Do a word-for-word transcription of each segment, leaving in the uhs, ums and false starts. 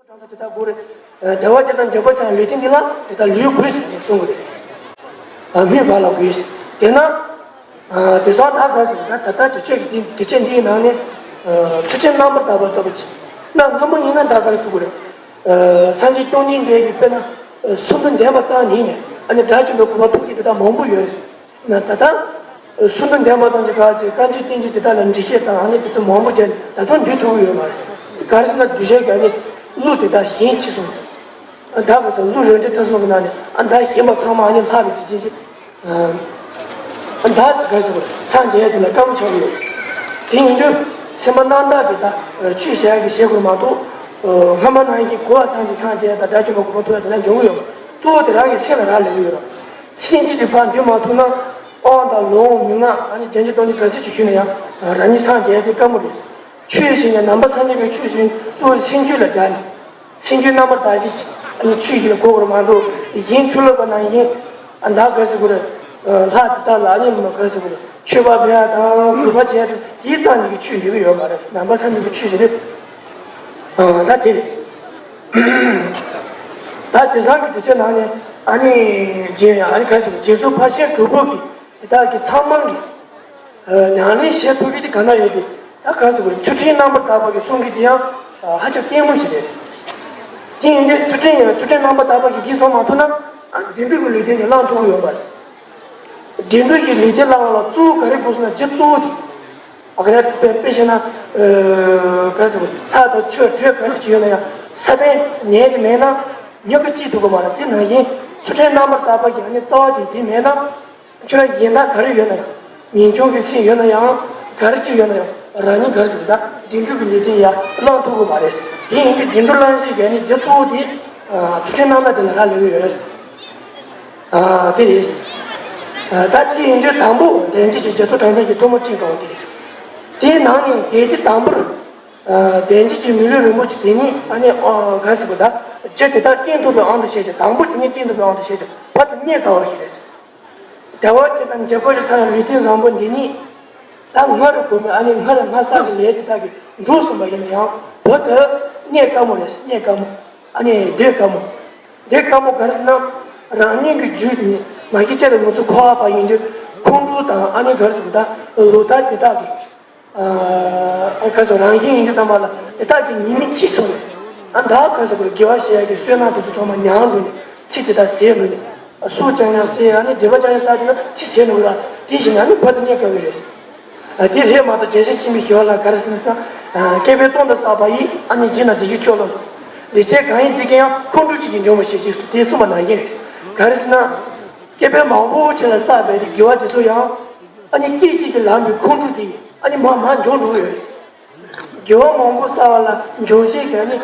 དེ་དག་དགོས་རེད། བདེ་བ་ཅན་དང་འཇིགས་པ་ཆེ་བའི་ལུས་རྟེན་འདི་ལ་དེ་དག་ལུས་དགོས་ཟེར་ནས་གསུང་གི་རེད། མིའི་བར་ལ་དགོས་ཟེར། དེས་ན། དེ་སང་ད་ག་ཟེར་ན་ད་ལྟ་དུས་ཚོད་ཀྱི་དུས་ཚོད་འདིའི་ནང་ནས་ཚུལ་ཁྲིམས་རྣམ་པར་དག་པ་ལྟ་བུ་ཅིག་ན་སྔ་མོ་ཡིན་ན་ད་ག་རེ་ཟེར་དགོས་རེད། སངས་རྒྱས་བཅོམ་ལྡན་འདས་ཀྱིས་དཔེར་ན་སུམ་མདོ་འདོན་པ་ཙམ་ཡིན་ནས་ཨ་ནི་དགྲ་བཅོམ་པའི་གོ་འཕང་ཐོབ་མཁན་དེ་དག་མང་པོ་ཡོད་རེད། ན་ད་ལྟ་སུམ་མདོ་འདོན་པ་ཙམ་གྱིས་ག་ཚོད་བཀའ་འདྲི་བསྟན་རྒྱུ་དེ་དག་ལ་འགྲེལ་བཤད་དང་ཨ་ནི་དེ་ཚོ་མང་པོ་བརྒྱབ་ནས་ད་དུང་འདུལ་ཐུབ་ཀྱི་ཡོད་མ་རེད། ག་རེ་ཟེར་ན་གདུལ་བྱ་གི་ཨ་ནི་གླུ་དེ་དག་ཞན་ཆེ་སོང་། ད་ག་ཟེར་གླུ་རེ་འདྲ་ཐོས་སོང་གི་ནང་ནས་ཨ་ད་ཞན་པ་ཚང་མ་ཨ་ནི་ལྷག་པའི་དེ་ཅན་གྱི་ད་ག་ཟེར་སངས་རྒྱས་དེ་ལ་དཀའ་མོ་ཆགས་ཡོད། དེ་ཡིན་དུས་སེམས་པ་རྣམ་དག་དེ་དག་ཆོས་བྱ་ཡག་གི་བྱེད་དགོས་མ་གཏོགས་སྔ་མ་ནང་བཞིན་གོ་བ་ཙམ་གྱིས་སངས་རྒྱས་དང་དགྲ་བཅོམ་པའི་གོ་འཕང་ཐོབ་ཡག་དེ་འདྲ་འབྱུང་གི་ཡོད་མ་རེད། གཙོ་བོ་དེ་རང་གི་སེམས་ལ་རག་ལས་ཀྱི་ཡོད་རེད། སེམས་རྒྱུད་དེ་ཕར་འདུལ་མ་ཐུབ་ན་དབང་དང་ལུང་མན་ངག་ཨ་ནི་བྱང་ཆུབ་རྟོགས་བརྗོད་ག་ཚོད་ཅིག་ཞུས་ན་ཡང་རང་ཉིད་སངས་རྒྱས་དེ་དཀའ་མོ་རེད། ཆོས་ཟེར་ན་ནང་པ་སངས་རྒྱས་པའི་ཆོས་ཟེར་གཙོ་བོ་སེམས་རྒྱུད་ལ་སྦྱར་ནས་སེམས་རྒྱུད་རྣམ་པར་དག་བྱེད་ཅིག་ཨ་ནི་ཆོས་ཞིག་ལ་གོ་དགོས་མ་གཏོགས་གཞན་ཆོས་ལུགས་པ་ནང་བཞིན་ཨ་ད་ག་ཟེར་དགོས་རེད། ལྷ་དེ་དག་ལ་ཨ་ནི་མ་ག་ཟེར་དགོས་རེད། མཆོད་པ་ཕུལ་ཡག་དང་གུས་པ་བྱེད་ཡག་དེ་ཙམ་ཞིག་གིས་ཆོས་འགྲིག་གི་ཡོད་མ་རེད། ནང་པ་སངས་རྒྱས་པའི་ཆོས་ཟེར་རེད། ད་དེ་རེད། ད་དེང་སང་གི་དུས་ཚོད་ནང་ནས་ཨ་ནི་རྗེ་ཨ་ནི་ག་ཟེར་རྗེ་བཙུན་ཕར་ཕྱིན་དྲུག་པོ་གི་དེ་དག་གི་ཚང་མ་གི་ཉམས་ལེན་བྱེད་ཐུབ་ཀྱི་དེ་ག་ན་ཡོད་དེ། ད་ག་ཟེར་དགོས་རེད། ཚུལ་ཁྲིམས་རྣམ་པར་དག་པ་གི་གསུང་གི་དེ་ཡང་ཧ་ཅང་ལྟད་མོ་ཞིག་རེད། དེ་ཡིན་དུས་ཚུལ་ཁྲིམས་ཡིན་ན་ཚུལ་ཁྲིམས་རྣམ་པར་དག་པ་གི་གཞི་བཟུང་མ་ཐུབ་ན་བདེན་པའི་གི་ལུས་རྟེན་དེ་བླང་ཐུབ་ཀྱི་ཡོད་མ་རེད། བདེན་གྲུབ་ཀྱི་ལུས་རྟེན་བླང་བ་ལ་གཙོ་བོ་ག་རེ་དགོས་ཟེར་ན་རྒྱུ་གཙོ་བོ་དེ། ཨ་ག་རེ་དཔེ་དཔེ་བཤད་ན། ག་རེ་ཟེར་དགོས་ས་དང་ཆུ་དྲོད་ག་རེ་ཅིག་ཡོད་ན་ཡང་ས་བོན་ནད་དེ་མེད་ན་མྱུ་གུ་སྐྱེ་ཐུབ་ཀྱི་མ་རེད། དེ་ནང་བཞིན་ཚུལ་ཁྲིམས་རྣམ་པར་དག་པ་ཞིག་ཨ་ནི་རྩ་བ་དེ་དེ་མེད་ན་ཁྱོད་རང་གཞན་དག་ག་རེ་ཡོད་ན་ཡང་ངེས་འབྱུང་གི་སེམས་ཡོད་ན་ཡང་ག་རེ་ཅིག་ཡོད་ན་ཡང་རང་ཉིད་ག་རེ་ཟེར་དགོས་ད་བདེན་གྲུབ་ཀྱི་ལུས་རྟེན་ཡང་བླང་ཐུབ་ཀྱི་མ་རེད། དེ་ཡིན་དུས་བདེན་གྲུབ་བླང་བྱེད་ཀྱི་ཨ་ནི་རྒྱུ་གཙོ་བོ་དེ་ཚུལ་ཁྲིམས་རྣམ་པར་དེ་ལ་རག་ལས་ཀྱི་ཡོད་རེད། ཨ་དེ་རེད། ད་དེ་ཡིན་དུས་དང་པོ་དལ་འབྱོར་གྱི་རྒྱ་མཚོ་གྲངས་ཅན་གྱི་ཐུན་མོང་སྤྲིན་དཀར་པོ་དེ་རེད། དེའི་ནང་ནས་གལ་ཏེ་དང་པོར་དལ་འབྱོར་གྱི་མི་ལུས་རིན་པོ་ཆེ་དེ་ཉིད་ཨ་ནི་ག་རེ་ཟེར་དགོས་ད་རྒྱུ་དེ་དག་སྤྲིན་ཐུབ་པའི་དབང་དུ་བྱས་ཏེ་དང་པོ་དེ་ཉིད་སྤྲིན་ཐུབ་པའི་དབང་དུ་བྱས་ཏེ་བར་དུ་རྙེད་དཀའ་བ་ཞིག་རེད། བདེ་བ་ཅན་དང་འཇིགས་པ་ཆེ་བའི་ལུས་རྟེན་བཟང་པོ་འདི་ཉིད་ད་སྔར་གོམས་པའི་ཨ་ནི་སྔར་སྔར་བསགས་ཀྱི་ལས་དེ་དག་གིས་འགྲུབ་སོང་བ་ཡིན་ན་ཡང་བར་དུ་རྙེད་དཀའ་མོ་རེད། རྙེད་དཀའ་མོ། ཨ་ནི་འདོད་དཀའ་མོ། འདོད་དཀའ་མོ་ག་རེ་ཟེར་ན། རང་ཉིད་ཀྱི་རྒྱུད་ནི་མ་གི་ཅི་ལ་ང་ཚོ་འཁོར་བ་པ་ཡིན་དུས་ཁོང་ཁྲོ་དང་ཨ་ནི་ག་རེ་ཟེར་ད་ལོག་ལྟ་དེ་དག་གིས་ཨ་ག་རེ་ཟེར་རང་བཞིན་ཡིན་དུས་ཙམ་པ་ལ་དེ་དག་གི་ཉེས་དམིགས་ཕྱིས་སོང་ནས་ཨ་ད་ག་རེ་ཟེར་དགོས་རེད། དགེ་བ་བྱེད་ཡག་གི་བསོད་ནམས་དེ་ཚོ་ཚང་མ་ཉམས་འགྲོ་ནས་ཚིག་དེ་དག་ཟད་འགྲོ་ནས་སྲོག་ཀྱང་ཡང་ཟད། ཨ་ནི་སྡིག་པ་ཀྱང་ཡང་བསགས་དུས་ན་ཚིག་ཟད་འགྲོ་གི་ར། དེ་བཞིན་ཨ་ནི་བར་དུ་རྙེད་དཀའ་བ་རེད། ཨ་དེ་རེད་མ་གཏོགས་རྒྱལ་སྲས་ཆེན་པོའི་ཞི་བ་ལྷ་ག་རེ་ཟེར་ན། བསྐལ་པའི་སྟོང་དུ་བསགས་པ་ཡི་ཨ་ནི་རྗེས་ན་བདེ་གཤེགས་མཆོག་ལ་སོགས། ལེགས་སྤྱད་གང་ཡིན་དེ་ཀུན་ཡང་། ཁོང་ཁྲོ་གཅིག་གིས་འཇོམས་པར་བྱེད་ཅེས་སོ། དེ་གསུངས་པ་ནང་བཞིན་རེད། ག་རེ་ཟེར་ན། བསྐལ་པའི་མང་པོ་ཅིག་ལ་བསགས་པའི་དགེ་བ་དེ་ཚོ་ཡང་། ཨ་ནི་སྐད་ཅིག་གིས་ལམ་གྱི་ཁོང་ཁྲོ་དེ་ཨ་ནི་མར་མར་འཇོམས་འགྲོ་གི་ཡོད་རེད། དགེ་བ་མང་པོ་བསགས་པ་ལ་འཇོམས་བྱེད་ཀྱི་ཨ་ནི་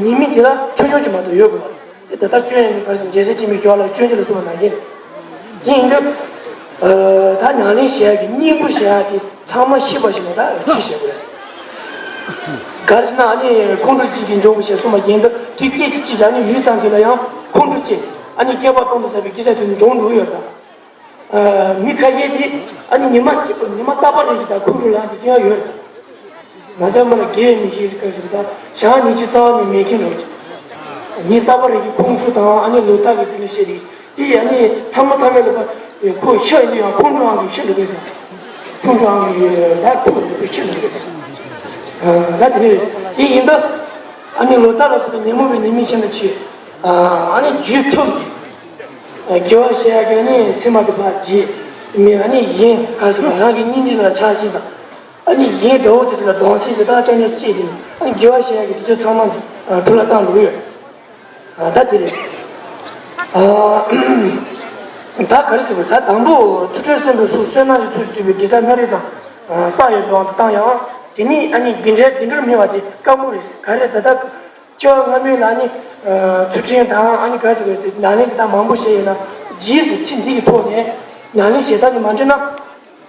ཉེས་དམིགས་དེ་ལ་ཆུང་ཆུང་ཅིག་མ་གཏོགས་ཡོད་དགོས་པ་རེད། དེ་ད་ལྟ་སྐྱོན་ཡོད་པའི་བར་སུ་རྒྱལ་སྲས་ཆེན་པོའི་ཞི་བ་ལྷ་སྐྱོན་བརྗོད་ལ་གསུངས་པ་ནང་བཞིན་རེད། དེ་ཡིན་དུས། ད་ཉམས་ལེན་བྱེད་ཡག་གི་སྙིང་པོ་བྱེད་ཡག་དེ་ཚང་མ་ཤེས་པ་ཞིག་ལ་ད་ཅི་བྱེད་དགོས་རེད། ག་རེ་ཟེར་ན་ཨ་ནི་ཁོང་ཁྲོ་གཅིག་གིས་འཇོམས་པར་བྱེད་གསུངས་པ་བཞིན་དུ་དུས་སྐད་ཅིག་གཅིག་ཨ་ནི་ཡུད་ཙམ་དེ་ལ་ཡང་ཁོང་ཁྲོ་སྐྱེས་ཨ་ནི་བསྐལ་པ་སྟོང་དུ་བསགས་པའི་དགེ་རྩ་དེ་ནི་འཇོམས་འགྲོ་གི་ཡོད་ད། མི་ཁ་ཤས་དེ་ཨ་ནི་ཉི་མ་གཅིག་པུ་ཉི་མ་རྟག་པར་རེ་ཞིག་ད་ཁོང་ཁྲོ་ལངས་དེ་ཀྱང་ཡོད་རེད། ང་ཚོ་མི་ལ་དགེ་མི་ཤེས་ཟེར་སྐབས་སུ་ད་ཞག་ཉིན་གཅིག་རྩ་བ་ནས་མེད་མཁན་རེད། ཉིན་རྟག་པར་རེ་ཞིག་ཁོང་ཁྲོ་དང་ཨ་ནི་ལོག་ལྟ་གི་དེ་ལ་བཤད་དེ་དེ་ཡིས་ཨ་ནི་ཐ་མ་ཐ་མའི་ལོག་པ་ཁོ་ཤི་ཡིན་དུས་ཡང་ཁོང་ཁྲོ་ཨང་གིས་ཤི་འགྲོ་གི་ཟེར། ཁོང་ཁྲོ་ཨང་གིས་ད་ཁྲོ་འགྲོ་གི་ཤི་འགྲོ་གི་ཟེར། ད་དེ་ནས་དེ་ཡིན་ད་ཨ་ནི་ལོག་ལྟ་ལ་སོགས་པའི་ཉོན་མོངས་པའི་ཉེས་དམིགས་ཤེས་ན་ཆེ། ཨ་ནི་རྒྱུད་ཐུབ་ཀྱི། དགེ་བ་བྱེད་ཡག་གི་ནི་སེམས་མ་དེ་ཕར་བརྗེད། མི་ཨ་ནི་གཞན་ག་ཟེར་བ་རང་གི་སྙིང་རྗེ་ལ་ཆགས་ཤིང་དང་། ཨ་ནི་གཞན་དགྲ་བོ་དེ་ཚོ་ལ་གདུང་སེམས་དེ་དག་ཅང་ཉོབ་སྐྱེས་ཏེ་ནི་ཨ་ནི་དགེ་བ་བྱེད་ཡག་གི་དུས་ཚོད་ཚང་མ་འགྲོ་ལ་བཏང་འགྲོ་གི་ཡོད། ད་དེ་རེད། ད་ག་རེ་ཟེར་བ་ད་དང་པོ་ཚུལ་ཁྲིམས་སྲུང་བའི་སོ་བསོད་ནམས་ཀྱི་ཚུལ་བསྟོད་པའི་དགེ་རྩ་སྣ་རེ་ཙམ་བསགས་ཡོད་པའང་བཏང་ཡང་དེ་ནི་ཨ་ནི་དགེ་འབྲས་དེ་འདྲར་སྨིན་པ་དེ་དཀའ་མོ་རེད། ག་རེ་ད་ལྟ། སྐྱེ་བ་སྔ་མའི་ལ་ནི། ཚུལ་ཁྲིམས་དང་ཨ་ནི་ག་ཟེར་བའི་ཉམས་ལེན་དེ་དག་མང་པོ་བྱས་ཡོད་ན། རྗེས་སུ་ཚེ་འདི་གི་ཐོག་ནས་ཉམས་ལེན་བྱེད་ཐབས་ཀྱི་མ་འདྲེས་ན།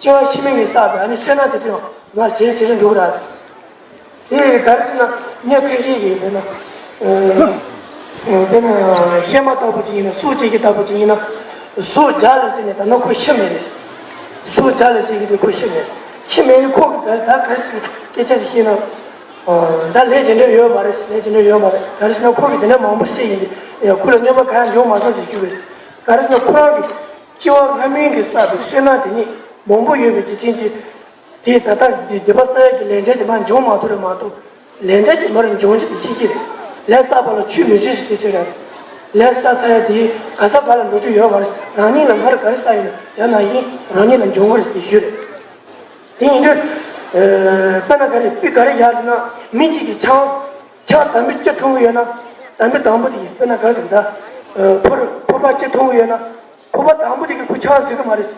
སྐྱེ་བ་ཕྱི་མའི་ལས་བསགས་པའི་ཨ་ནི་བསོད་ནམས་དེ་ཚོ་ཡང་ཟད་ཟད་རེ་འགྲོ་གི་རེད། དེ་ག་རེ་ཟེར་ན་ངས་ཁ་ཤས་ཀྱིས་དཔེར་ན། དཔེར་ན་ཤན་པ་ལྟ་བུ་ཅིག་ཡིན་ན་སྲོག་བཅད་ཀྱི་ལྟ་བུ་ཅིག་ཡིན་ན། སྲོག་བརྒྱ་ལ་ཟེར་ནས་ད་ནི་ཁོ་ཤི་མེད་རེད། སྲོག་བརྒྱ་ལ་ཟེར་གྱི་དེ་ཁོ་ཤི་མེད་རེད། ཤི་མེད་ནི་ཁོ་གི་ག་རེ་ད་ག་རེ་ཟེར་སྐད་ཆ་ཞིག་བཤད་ན། ཨ། ད་ལས་ཇི་འདྲ་ཡོད་མ་རེད། ལས་ཇི་འདྲ་ཡོད་མ་རེད། ག་རེ་ཟེར་ན་ཁོ་གིས་དེ་འདྲ་མང་པོ་བཤད་ཡིན་ཏེ། ཁོ་ལ་གནོད་པ་གང་ཡང་འབྱུང་མ་སོང་ཟེར་རྒྱུ་རེད། ག་རེ་ཟེར་ན་ཁོ་རང་གིས་སྐྱེ་བ་སྔ་མའི་གི་བསགས་པའི་བསོད་ནམས་དེ་ཉིད་མང་པོ་ཡོད་པའི་རྒྱུ་མཚན་གྱིས། དེས་ད་ལྟ་སྡིག་པ་བསགས་ཡག་གི་ལས་འབྲས་དེ་མར་འབྱུང་མ་ཐུབ་རེད་མ་གཏོགས། ལས་འབྲས་དེ་མར་འབྱུང་རྒྱུ་དེ་ཤེས་ཀྱི་རེད། ལས་བསགས་པ་ལ་ཆུད་མི་ཟོས་ཟེར་དེ་ཟེར་ར་རེད། ལས་བསགས་ཚར་ཡག་དེ་ག་ས་ག་ལ་འགྲོ་རྒྱུ་ཡོད་མ་རེད། རང་ཉིད་ལ་སྔར་ག་རེ་བསགས་ཡོད་ན་དེ་ནང་བཞིན་རང་ཉིད་ལ་འབྱུང་གི་རེད་ཟེར་དེ་ཞུ་རེད། དེ་ཡིན་དུས། ཨ། དཔེར་ན་ག་རེ་དཔེ་ག་རེ་བཞག་ཟེར་ན། མི་གཅིག་གིས་ཆང་། ཆང་དམ་བུ་གཅིག་འཐུང་གི་ཡོད་ན། དམ་བུ་དང་པོ་དེ་ཡིན། དཔེར་ན་ག་རེ་ཟེར་ན་ད། ཨ། ཕོར་ཕོར་པ་གཅིག་འཐུང་གི་ཡོད་ན། ཕོར་པ་དང་པོ་དེ་གིས་ཁོ་ཆང་བཟི་གི་མ་རེད།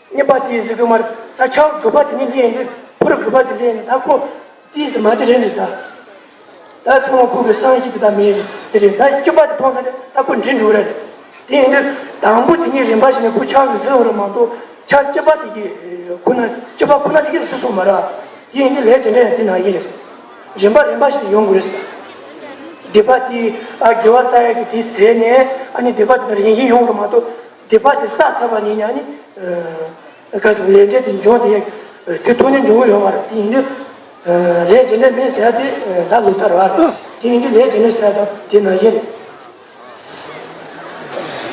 གཉིས་པ་དེས་བཟི་གི་མ་རེད། ད་ཆང་དགུ་པ་དེ་ནས་སླེབས་ཡོང་དུས། ཕོར་དགུ་པ་དེ་སླེབས་ཡོང་དུས་ད་ཁོ་དེས་བཟི་མ་དེ་རེད་ནས་ད། ད་ཚང་མ་ཁོ་གི་བསམ་གཞིག་དེ་ད་མེད་ཟེར་དེ་རེད། ད་བཅུ་པ་དེ་མཐོང་ཚར་དུས་ད་ཁོ་འདྲི་འགྲོ་གི་རེད། དེ་ཡིན་དུས་དང་པོ་དེ་ཉིད་རིམ་པ་བཞིན་ནས་ཁོ་ཆང་གིས་བཟི་ཡོད་རེད་མ་གཏོགས། ཆང་བཅུ་པ་དེ་གིས་ཁོ་ན། བཅུ་པ་ཁོ་ན་དེ་གིས་བཟི་སོང་མ་རེད། དེ་ཡིན་དུས་ལས་ཇི་འདྲ་ཡང་དེ་ནང་བཞིན་རེད། རིམ་པ་རིམ་པ་བཞིན་དུ་ཡོང་དགོས་རེད། སྡིག་པ་དེ། ཨ། དགེ་བ་བསགས་ཡག་གི་དེ་ཟད་ནས། ཨ་ནི་སྡིག་པ་དེ་ནི་རིམ་བཞིན་ཡོང་གི་མ་གཏོགས། སྡིག་པ་དེ་བསགས་ཚར་བ་ཡིན་ན་ནི། ཨ། ག་ཟེར། ལས་འབྲས་དེ་འབྱུང་དེ་ཡག་དེ་ཐོག་ནས་འབྱུང་གི་ཡོད་མ་རེད། དེ་ཡིན་དུས། ཨ། ལས་ཇི་འདྲ་མེད་ཟེར་ཡག་དེ། ཨ། ད་ལོ་ལྟར་བ་རེད། དེ་ཡིན་དུས་ལས་ཇི་འདྲ་ཟེར་ཡག་དང་དེ་ནང་བཞིན་རེད།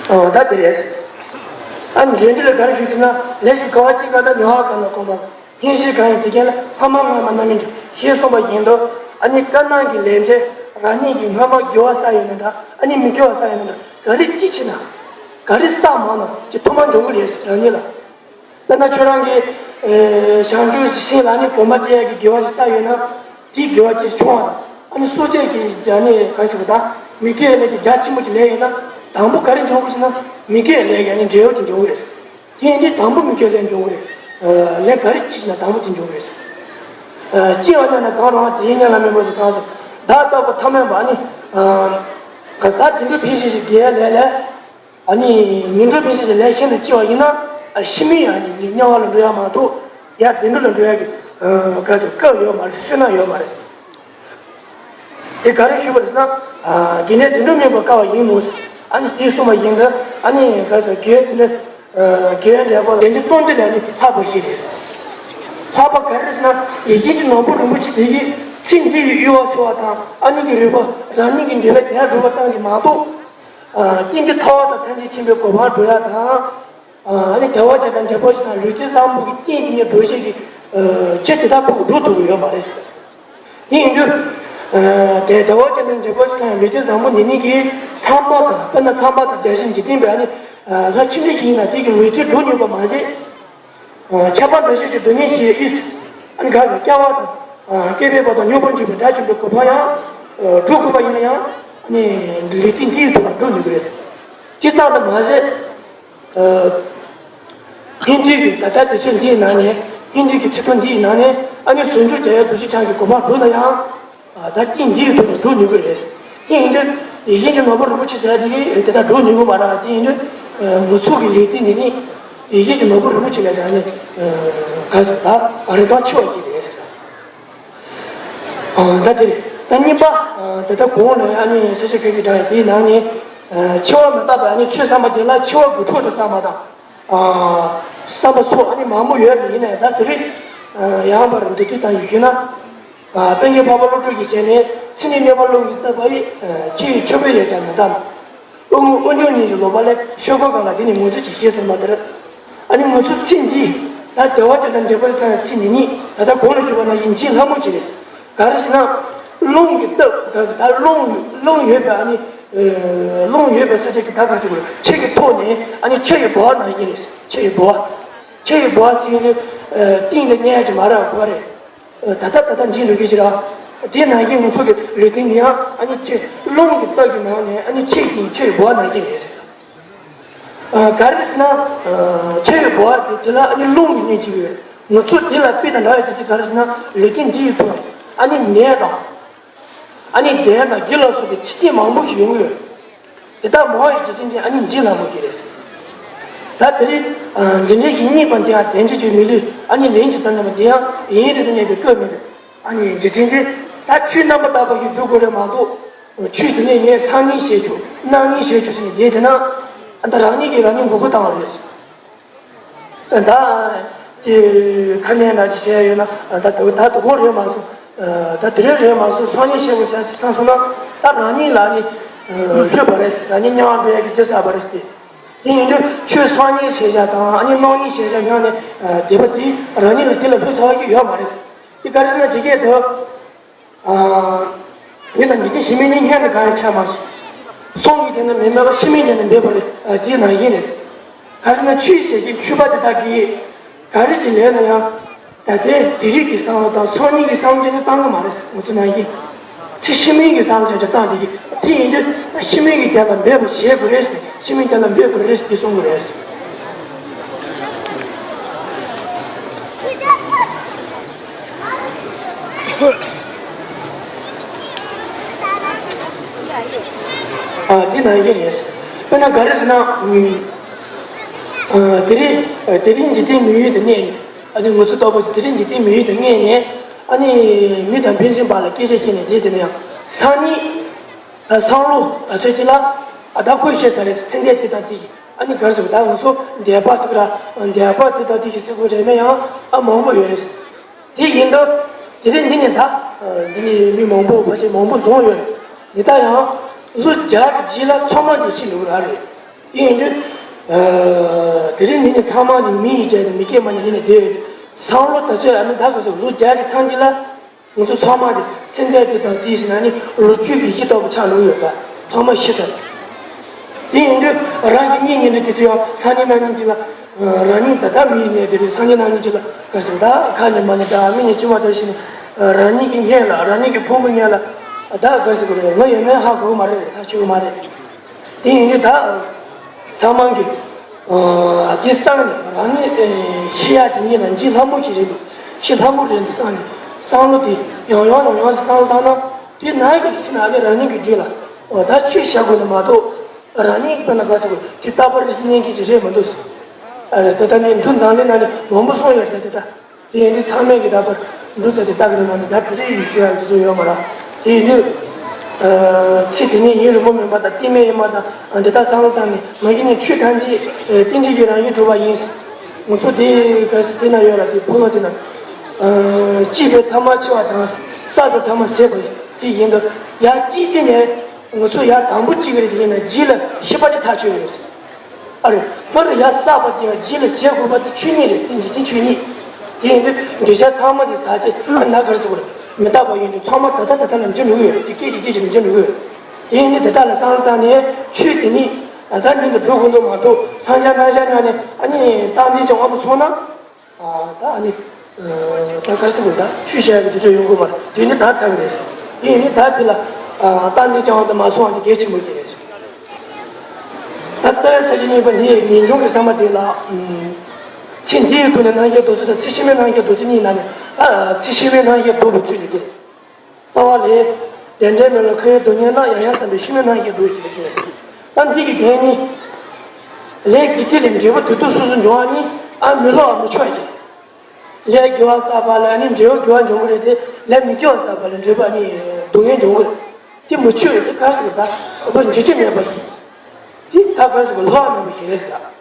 ཨ། ད་དེ་རེད། ཨ་ནི་རྗེས་འབྲེལ་ལ་ག་རེ་ཞུ་གི་ན། ལས་ཀྱི་དགའ་བ་ཅི་དགའ་ན་མྱོང་བ་གང་ན་གོམས་པ། སྙིང་རྗེ་གང་ཡིན་དེ་རྐྱེན་ལ། ཕ་མ་སྔ་མ་རྣམ་སྨིན་འགྲོ། ཞེས་གསུངས་པ་བཞིན་དུ། ཨ་ནི་དཀར་ནག་གི་ལས་འབྲས་རང་ཉིད་ཀྱིས་སྔ་མ་དགེ་བ་བསགས་ཡོད་ན་འདྲ། ཨ་ནི་མི་དགེ་བ་བསགས་ཡོད་ན་འདྲ། ག་རེ་ཅི་བྱས་ན། ག་རེ་བསགས་མང་ན་ཅི་ཐོག་མར་འབྱུང་གི་རེད་རང་ཉིད་ལ། དཔེར་ན་ཁྱོད་རང་གིས། ཨེ། བྱང་ཆུབ་སེམས་ལ་ནི་གོམས་པ་བྱེད་ཡག་གི་དགེ་བ་ཞིག་བསགས་ཡོད་ན། དེའི་དགེ་བ་ཅིག་བྱུང་བ་དང་། ཨ་ནི་སྲོག་གཅོད་ཀྱི་རྒྱ་ནི་ག་ཟེར་བ་དང་། མི་དགེ་བའི་ལས་ཀྱི་རྒྱ་ཆེན་པོ་ཅིག་ལས་ཡོད་ན། དང་པོ་ག་རེ་འབྱུང་དགོས་ཟེར་ན། མི་དགེ་བའི་ལས་ཀྱི་ནི་འབྲས་བུ་དེ་འབྱུང་གི་རེད། དེ་ཡིན་དུས་དང་པོ་མི་དགེ་བའི་ལས་འབྱུང་གི་རེད། ཨ། ལས་ག་རེ་ཅི་བྱས་ན་དང་པོ་དེ་འབྱུང་གི་རེད། ཨ། སྐྱེ་བ་ཉམས་ན་གང་རུང་བ་དེའི་ཉམས་ལ་མི་མོས་སུ་གང་སོང་། བདག་ལྟ་བུ་ཐ་མལ་པ་ནི། ཨ། ག་ཟེར། ད་དུད་འགྲོ་ཕལ་ཆེར་ཞིག་དགེ་བའི་ལས་ལས། ཨ་ནི་ངན་འགྲོ་ཕལ་ཆེར་ཞིག་ལས་ཤིན་ཏུ་ལྕི་བ་ཡིན་ན། ཨ། ཤི་མིན་ཨ་ནི་དམྱལ་བ་ལ་འགྲོ་ཡག་མ་གཏོགས། ཡར་བདེ་འགྲོ་ལ་འགྲོ་ཡག་གི། ཨ། ག་ཟེར། སྐབས་ཡོད་མ་རེད། བསོད་ནམས་ཡོད་མ་རེད། དེ་ག་རེ་ཞུས་པ་རེད་ཟེར་ན། ཨ། དགེ་འདུན་དེ་འགྲོ་མིན་པར་དཀའ་བ་ཡིན་ནོ། ཨ་ནི་དེ་གསུངས་པ་ཡིན་ན། ཨ་ནི་ག་ཟེར། དགེ་བའི་དེ་འདྲ། ཨ། དགེ་བའི་འབྲས་བུ་དེ་འདྲ་གཏོང་རྒྱུ་ལ་ནི་ལྷག་པ་ཞིག་རེད། ལྷག་པ་ག་རེ་རེད་ཟེར་ན། ཡིད་བཞིན་གྱི་ནོར་བུ་རིན་པོ་ཆེ་དེ་གིས་ཚེ་འདི་ཡི་གཡོ་བ་སེལ་བ་དང་། ཨ་ནི་གི་རིག་པ་རང་ཉིད་ཀྱི་འདོད་པ་དེ་ལ་འགྲུབ་པ་ཙམ་གྱིས་མ་གཏོགས། ཨ། རྟེན་འབྲེལ་ཐར་པ་དང་ཐམས་ཅད་མཁྱེན་པའི་གོ་འཕང་འགྲོ་ཡག་དང་། ཨ་ནི་དལ་བ་བརྒྱ་དང་བརྒྱད་པོ་ཞིག་དང་ལུས་རྟེན་བཟང་པོ་གི་རྟེན་དེ་ཉིད་འགྲོ་བྱེད་ཀྱི། ཨ། ཆེད་དེ་དག་ཕུགས་འགྲོ་ཐུབ་ཀྱི་ཡོད་མ་རེད། དེ་ཡིན་དུས། ཨ། དེ་དལ་བ་བརྒྱ་དང་བརྒྱད་པོ་ཞིག་དང་ལུས་རྟེན་བཟང་པོ་འདི་ཉིད་ཀྱིས་ཚངས་པ་དང་། དཔེར་ན་ཚངས་པ་དང་བརྒྱ་བྱིན་འཇིག་རྟེན་པའི་ཨ་ནི། ཨ། ལྷ་ཆེ་འབྲིང་ཞིག་ཡིན་ན་དེ་གི་ལུས་རྟེན་འགྲོ་ནུས་པ་མ་ཟད། ཨ། ཁྱབ་པ་འདུ་ཤེས་ཀྱི་སྡུག་བསྔལ་ཞི་བའི་ཨིས། ཨ་ནི་ག་ཟེར། སྐྱེ་བ་དང་། ཨ། སྐྱེ་འཕེལ་བ་དང་མྱོས་པར་འགྱུར་བའི་སྒྲ་ཆེན་པོའི་གོ་འཕང་ཡང་། ཨ། འགྲོ་དགོས་པ་ཡིན་ན་ཡང་། ཨ་ནི་ལུས་རྟེན་འདི་ཡི་ཐོག་ལ་འགྲོ་ནུས་ཀྱི་རེད། དེ་ཙམ་དུ་མ་ཟད། ཨ། ཧིན་དུའི་གི་ད་ལྟ་དུས་ཚོད་འདིའི་ནང་ནས། ཧིན་དུའི་གི་ཚིག་ཐོ་འདིའི་ནང་ནས། ཨ་ནི་ཟུང་འཇུག་རྒྱལ་བའི་བུ་ཆེན་ཆང་གི་གོ་འཕང་བསྒྲུབས་ན་ཡང་། ཨ། ད་རྟེན་འདི་ཡི་ཐོག་ནས་འགྲོ་ནུས་ཀྱི་རེད། དེ་ཡིན་དུས་ཡིད་བཞིན་གྱི་ནོར་བུ་རིན་པོ་ཆེ་ཟེར་དེ་གི་དེ་ལྟར་འགྲོ་ནུས་ཀྱི་མ་རེད། དེ་ཡིན་དུས། ཨ། ངུ་ཚོ་གི་ལུས་རྟེན་འདི་ནི་ཡིད་བཞིན་གྱི་ནོར་བུ་རིན་པོ་ཆེ་ལས་ཀྱང་ནི། ཨ། ག་ཟེར། ད་རིན་ཐང་ཆེ་བ་ཞིག་རེད་ཟེར། ཨ། ད་དེ་རེད། ད་གཉིས་པ། ཨ། དེ་ལྟར་གོང་ལ་ཨ་ནི་ས་སྐྱ་པཎྜི་ཏས་བགྲངས་ཡོད། དེའི་ནང་ནས། ཨ། འཆི་བ་མི་རྟག་པའི་ཨ་ནི་ཆོས་བསམ་པ་དེ་ལ་འཆི་བ་དགུ་ཕྲུགས་དུ་བསམ་པ་དང་། ཨ། བསམ་པ་སོགས་ཨ་ནི་མང་པོ་ཡོད་པ་ཡིན་ནའི་ད་དེ་རིང་། ཨ། ཡང་བར་འདི་དུས་ཙམ་ཞིག་ཞུས་ན། ཨ། པཎ་ཆེན་འཕགས་པ་བློ་གྲོས་ཀྱིས་བཤད་ནས། ཚེ་ནི་གནོད་པ་རླུང་གིས་བཏབ་པ་ཡི། ཨ། འཆི་ཡི་ཆོ་འཕྲུལ་ཡོད་ཀྱང་མི་རྟག་ལ། རླུང་དབུགས་དབུགས་འབྱུང་གཉིས་ཀྱི་ལོག་པ་ལས། ཆོས་འཁོར་གང་ལ་འདི་ནི་ངོ་ཚུལ་གྱིས། ཞེས་གསུངས་པ་ལྟར། ཨ་ནི་ང་ཚོ་ཚེ་འདི། ད་དལ་བ་བརྒྱ་དང་བརྒྱད་པོ་ཚང་བའི་ཚེ་འདི་ཉིད་ད་ལྟ་གོང་ལ་ཞུས་པ་ནང་བཞིན་འཇིགས་སླ་མོ་ཞིག་རེད། ག་རེ་ཟེར་ན། རླུང་གིས་བཏབ། ག་རེ་ཟེར། ད་རླུང་། རླུང་ཡོད་པའི་ཨ་ནི། ཨ། རླུང་ཡོད་པའི་ས་ཆ་གི་ད་ག་རེ་ཟེར་དགོས་རེད། ཆུ་གི་ཐོག་ནས་ཨ་ནི་ཆུ་ཡི་ལྦུ་བ་ནང་བཞིན་རེད། ཆུ་ཡི་ལྦུ་བ། ཆུ་ཡི་ལྦུ་བ་ཟེར་ནི། ཨ། གཏིང་ལ་ཉལ་ཡག་ཅིག་མ་རག་གོ་རེད། ད་ལྟ་ད་ལྟ་འཇིགས་འགྲོ་གི་ཅིག་ར། དེ་ནང་བཞིན་ང་ཚོ་གི་ལུས་རྟེན་འདི་ཡང་ཨ་ནི་ཆུ། རླུང་གི་རྟགས་ཀྱི་ནང་ནས་ཨ་ནི་ཆུ་ཡི་ཆུ་ཡི་ལྦུ་བ་ནང་བཞིན་རེད། ཨ། ག་རེ་ཟེར་ན། ཨ། ཆུ་ཡི་ལྦུ་བ་དེ་དེ་ལ་ཨ་ནི་རླུང་གིས་མནན་བྱེད་ཀྱི་ཡོད། ང་ཚོ་དེ་ལ་དཔེ་དང་འདྲ་བའི་ཅི་ཅི་ག་རེ་ཟེར་ན། ལུས་རྟེན་འདི་ཡི་ཐོག་ཨ་ནི་ནད་དང་། ཨ་ནི་བདེ་དང་སྒྱུ་ལ་སོགས་པའི་འཆི་རྐྱེན་མང་པོ་ཞིག་ཡོང་གི་ཡོད། དེ་དག་མང་བའི་རྒྱུ་རྐྱེན་གྱིས་ཨ་ནི་འཇིགས་སླ་མོ་ཞིག་རེད། ད་དེ་རིང་། ཨ། འདི་འདྲའི་ཞིག་རྙེད་པ་འདི་ཡང་དོན་ཆེ་ཆེ་མི་ལུས་ཨ་ནི་ལན་གཅིག་ཙམ་ཉམས་པ་འདི་ཡང་ཡུན་རིང་དུ་གནས་པའི་སྐབས་མི་རེད། ཨ་ནི་འཇིག་རྟེན་འདི་ད་ཆོས་རྣམ་པར་དག་པ་ཞིག་སྒྲུབ་དགོས་རེད་མ་གཏོགས། ཆོས་དེ་ནས་ངས་སང་ཉིན་བྱེད་ཆོག་གནངས་ཉིན་བྱེད་ཆོག་ཟེར་ནས་བསྡད་བསྡད་ན། ཨ། ད་རང་ཉིད་ཀྱིས་རང་ཉིད་མགོ་སྐོར་བཏང་བ་རེད། ད་ཅི་ཁ་ནས་ན་ཅི་བྱས་ཡོད་ན། ད་དུ་ད་དུ་གོ་རེད་མ་སོང་། ད་དེ་རིང་རེད་མ་སོང་སང་ཉིན་བཤད་དགོས་ས་ཅིག་བསམ་སོང་ན། ད་རང་ཉིད་ལ་ནི་ལྷོད་པ་རེད། རང་ཉིད་དམྱལ་བ་འགྲོ་ཡ་གི་རྒྱུ་བསགས་པ་རེད་དེ། དེ་ཡིན་དུས་ཆོས་སང་ཉིན་བྱེད་བྱ་དང་ཨ་ནི་གནངས་ཉིན་བྱེད་བྱ་ཡང་ནི་དད་པ་དེ་རང་ཉིད་ལ་དེ་ལ་ལྷོད་ཚར་བ་ཡོད་མ་རེད། དེ་ག་རེ་ཟེར་ན་ཇི་སྐད་དུ། ཨ། མི་དང་འཇིག་རྟེན་ཞི་མི་གཉིས་སྔོན་དུ་གང་ཡང་ཆགས་མ་སོང་། སོང་གི་དེ་ནི་མི་སྨྲ་བ་ཤི་མི་ཉིད་ནི་འབེབས་པ་རེད། དེའི་ནང་བཞིན་རེད། ག་ཟེར་ན་ཆོས་ཟེར་གྱི་འཁྲུལ་པ་དེ་དག་གིས་ག་རེ་ཅིག་ལས་ན་ཡང་། ད་ལྟའི་དེ་རིང་གི་བསམ་བློ་དང་སང་ཉིན་གྱི་བསམ་བློ་ཅན་ནི་བཏང་གི་མ་རེད། ང་ཚོ་ནང་བཞིན། ཚེ་ཤི་མིན་གྱི་བསམ་བློ་ཅན་ཅིག་བཏང་དེ་གི་དེ་ཡིན་དུས་ཤི་མིན་གྱི་དོན་ལ་འབེབས་པ་བྱེད་དགོས་རེད། ཤི་མིན་དོན་ལ་འབེབས་དགོས་རེད་དེ་གསུང་གི་རེད། ཨ། དེ་ནང་བཞིན་རེད། དཔེར་ན་ག་རེ་ཟེར་ན། ཨ། དེ་རིང་དེ་རིང་འཇིག་རྟེན་མི་ཡུལ་དུ་གནས་ནས། ཨ་ནི་ང་ཚོ་ལྟ་བུ་ཞིག་དེ་རིང་འཇིག་རྟེན་མི་ཡུལ་དུ་གནས་ནས། ཨ་ནི་མི་དང་ཕན་ཚུན་བར་ལ་སྐད་ཆ་བཤད་ནས་བསྡད་དེ་ན་ཡང་སང་ཉིན། ཨ། སང་ལོ་ད་ཚོད་ཅིག་ལ། ཨ། ད་ཁོས་བཤད་ཚར་རེད། ཚེ་འདས་དེ་དང་དེ་ཡིན། ཨ་ནི་ག་རེ་ཟེར་ད་ང་ཚོ་འདས་པ་ཟེར་གི་ར། འདས་པ་དེ་དང་དེ་ཡིན་ཟེར་དགོས་རེད་མེད་ཡང་ཨ་མང་པོ་ཡོད་རེད། དེ་ཡིན་དུས་དེ་རིང་འདི་ནས་ད། འདི་ནས་མི་མང་པོ་ཕལ་ཆེར་མང་པོ་འཛོམས་ཡོད། ཡིན་ད་ཡང་ལོ་བརྒྱ་གི་རྗེས་ལ་ཚང་མ་འདི་ཤི་འགྲོ་གི་ར་རེད། དེ་ཡིན་དུས། དེ་རིང་འདི་ནས་ཚང་མ་ནི་མི་ཡི་རྒྱལ་དུ་མི་སྐྱེ་མ་ནི་འདི་ནས་བསྡད་ཡོད། སང་ལོ་ད་ཚོད་ཨ་ནི་ད་ག་ཟེར་ལོ་བརྒྱ་གི་མཚམས་ཀྱི་ལ། ང་ཚོ་ཚང་མ་དེ་ཚེ་འདས་དེ་དང་དེའི་ཕྱི་ན་ནི་ལོ་རྒྱུས་ཀྱི་གཞི་ལྟ་བུ་ཆགས་འགྲོ་ཡོད་པ། ཚང་མ་ཤི་ཚར། དེ་ཡིན་དུས་རང་གི་གཉེན་ཉེ་འབྲེལ་དེ་ཚོ་ཡང་སང་ཉིན་གནངས་ཉིན་དེ་ལ། རང་ཉིད་ད་ལྟ་མི་ཡི་གནས་དེ་རེད། སང་ཉིན་གནངས་ཉིན་དེ་ལ་ག་ཟེར་ད་ཁ་ནས་མ་ནས་ད་མི་ནས་ཅི་མ་ད་ཤི་ནས། རང་ཉིད་ཀྱི་གཉེན་ལ་རང་ཉིད་ཀྱི་ཕུང་པོ་གཉེན་ལ་ད་ག་ཟེར་དགོས་རེད། ང་ཡོད་མེད་ཧ་གོ་གི་མ་རེད། ཧ་ཆོད་གི་མ་རེད། དེ་ཡིན་དུས་ད། ཚང་མ་གིས། ཨ། དེ་བསམ་ནས་རང་ཉིད་ཤི་ཡ་དེ་ཉིད་ལ་འཇིགས་སླ་མོ་ཞིག་རེད་འདུག་འཇིགས་སླ་མོ་རེད་འདུག་བསམ་ནས་བསམ་བློ་དེ་ཡང་ཡང་ཡང་ཡང་བསམ་བློ་བཏང་ན། དེ་ནང་གི་སེམས་ལ་ཨ་ནི་རང་ཉིད་ཀྱི་རྒྱུད་ལ། འོ་ད་ཆོས་བྱ་དགོས་ནི་མ་གཏོགས་རང་ཉིད་དཔེར་ན་ག་ཟེར་དགོས། དེ་རྟག་པར་གནས་མཁན་ཅིག་རེད་མི་འདུག་ཨ་རེད། ད་ལྟ་ནས་འདུ་འཛམ་གླིང་ནང་ནས་མང་པོ་སོང་ཡོད་རེད་ད་ལྟ། དེ་ཡིན་དུས་ཚང་མས་ཀྱི་ད་བར་འདུག་ཟེར་ཏེ་ལྟ་གི་རེད་མ་གཏོགས་ད་བུ་ཁྲིད་ཡིན་ཞུ་ཡག་དེ་ཚོ་ཡོད་མ་རེད། དེ་ཡིན་དུས། ཚེ་དེ་ཉིད་ཡུན་རིང་པོ་མིན་པ་དང་རྟིང་མ་ཡིན་པ་དང་འདི་དག་བསམ་བློ་བཏང་ནས་མ་གཞི་ནས་ཆོས་ཐམས་ཅད་རྟེན་འབྲེལ་གྱི་རང་བཞིན་གྲུབ་པ་ཡིན། ང་ཚོ་དེ་ག་ས་དེ་ན་ཡོད་ལ་དེ་ཕུགས་ལ་དེ་ན། སྐྱེས་པའི་ཐ་མ་འཆི་བ་དང་བསགས་པའི་ཐ་མ་ཟད་པ་དེ་ཡིན་དུས་ཡར་སྐྱེས་དུས་ནས་ང་ཚོ་ཡར་དང་པོ་སྐྱེས་ཀྱི་རེད། དེ་ཡིན་ན་རྗེས་ལ་ཤི་བ་དེ་ཐག་ཆོད་ཡོད། ཨ་རེ། མ་རེད། ཡར་བསགས་པ་དེ་ཡང་རྗེས་ལ་ཟད་དགོས་པ་དེ་ཆོས་ཉིད་རེད། དེ་འཇིག་རྟེན་ཆོས་ཉིད། དེ་ཡིན་དུས་འདོད་ཆགས་ཚང་མ་དེ་ཟག་བཅས་ཨ་ན་གར་སོགས་རེད། མི་རྟག་པ་ཡིན་དུས་ཚང་མ་ད་ལྟ་ད་ལྟ་ལ་འཇུ་འགྲོ་གི་ཡོད་རེད། དེ་སྐད་ཅིག་སྐད་ཅིག་ལ་འཇུ་འགྲོ་གི་ཡོད་རེད། དེ་ཡིན་དུས་དེ་དག་ལ་བསམ་བློ་བཏང་ནས་ཆོས་དེ་ཉིད་ད་ལྟ་ཉིད་དུ་འགྲོ་དགོས་འདུག་མ་གཏོགས་སང་ཞག་གནངས་ཞག་ཉག་ནས་ཨ་ནི་རྟག་འཛིན་ཅན་དབང་དུ་སོང་ན། ཨ། ད་ཨ་ནི། ཨ། ད་གར་སོང་ད་ཆོས་བཤད་ཡག་གི་དུས་ཚོད་ཡོང་གི་མ་རེད། དེ་ནི་ད་ཚར་གི་རེད། དེ་ནི་ད་དེ་ལ། ཨ། རྟག་འཛིན་ཅན་དབང་དུ་མ་སོང་བ་དེ་གལ་ཆེན་པོ་དེ་རེད། ད་རྩ་བའི་ས་བཅད་གཉིས་པ་འདི་ངེས་འབྱུང་གི་བསམ་པ་དེ་ལ། ཨ། ཚེ་འདིའི་སྒོ་ནས་རྣམ་ཤེས་ལྡོག་ཚུལ་དང་ཚེ་ཕྱི་མའི་རྣམ་ཤེས་ལྡོག་ཚུལ་གཉིས་ནང་ནས། ཨ། ཚེ་ཕྱི་མའི་རྣམ་ཤེས་ལྡོག་པའི་ཚུལ་ནི་སྟེ། རྩ་བ་ལས། དེ་འདྲའི་མི་ལ་ཁོའི་སྡུག་བསྔལ་རྣམས་ཡང་ཡང་བསམས་པས་ཕྱི་མའི་རྣམ་ཤེས་ལྡོག་ཅེས་པ་སྟེ། ད་འདི་གི་དོན་ནི། ལས་དགེ་སྡིག་ལས་འབྲས་བུ་དུས་དུས་སོ་སོ་འབྱུང་བ་ནི་ཨ་མི་སླུ་བ་མི་ཆོག་ཅིང་། ལས་དགེ་བ་བསགས་པ་ལ་ནི་འབྲས་བུ་དགེ་བ་འབྱུང་གི་རེད་དེ། ལས་མི་དགེ་བ་བསགས་པ་ལ་འབྲས་བུ་ནི་སྡུག་བསྔལ་འབྱུང་གི་རེད། དེ་མི་ཆོག་ཡོད་དེ་ག་ཟེར་ད་འབྲས་བུ་འབྱེད་རྒྱུ་མེད་པ་ཡིན། དེ་ད་ག་ཟེར་སླུ་བ་མེད་པ་ཞིག་རེད་ཟེར།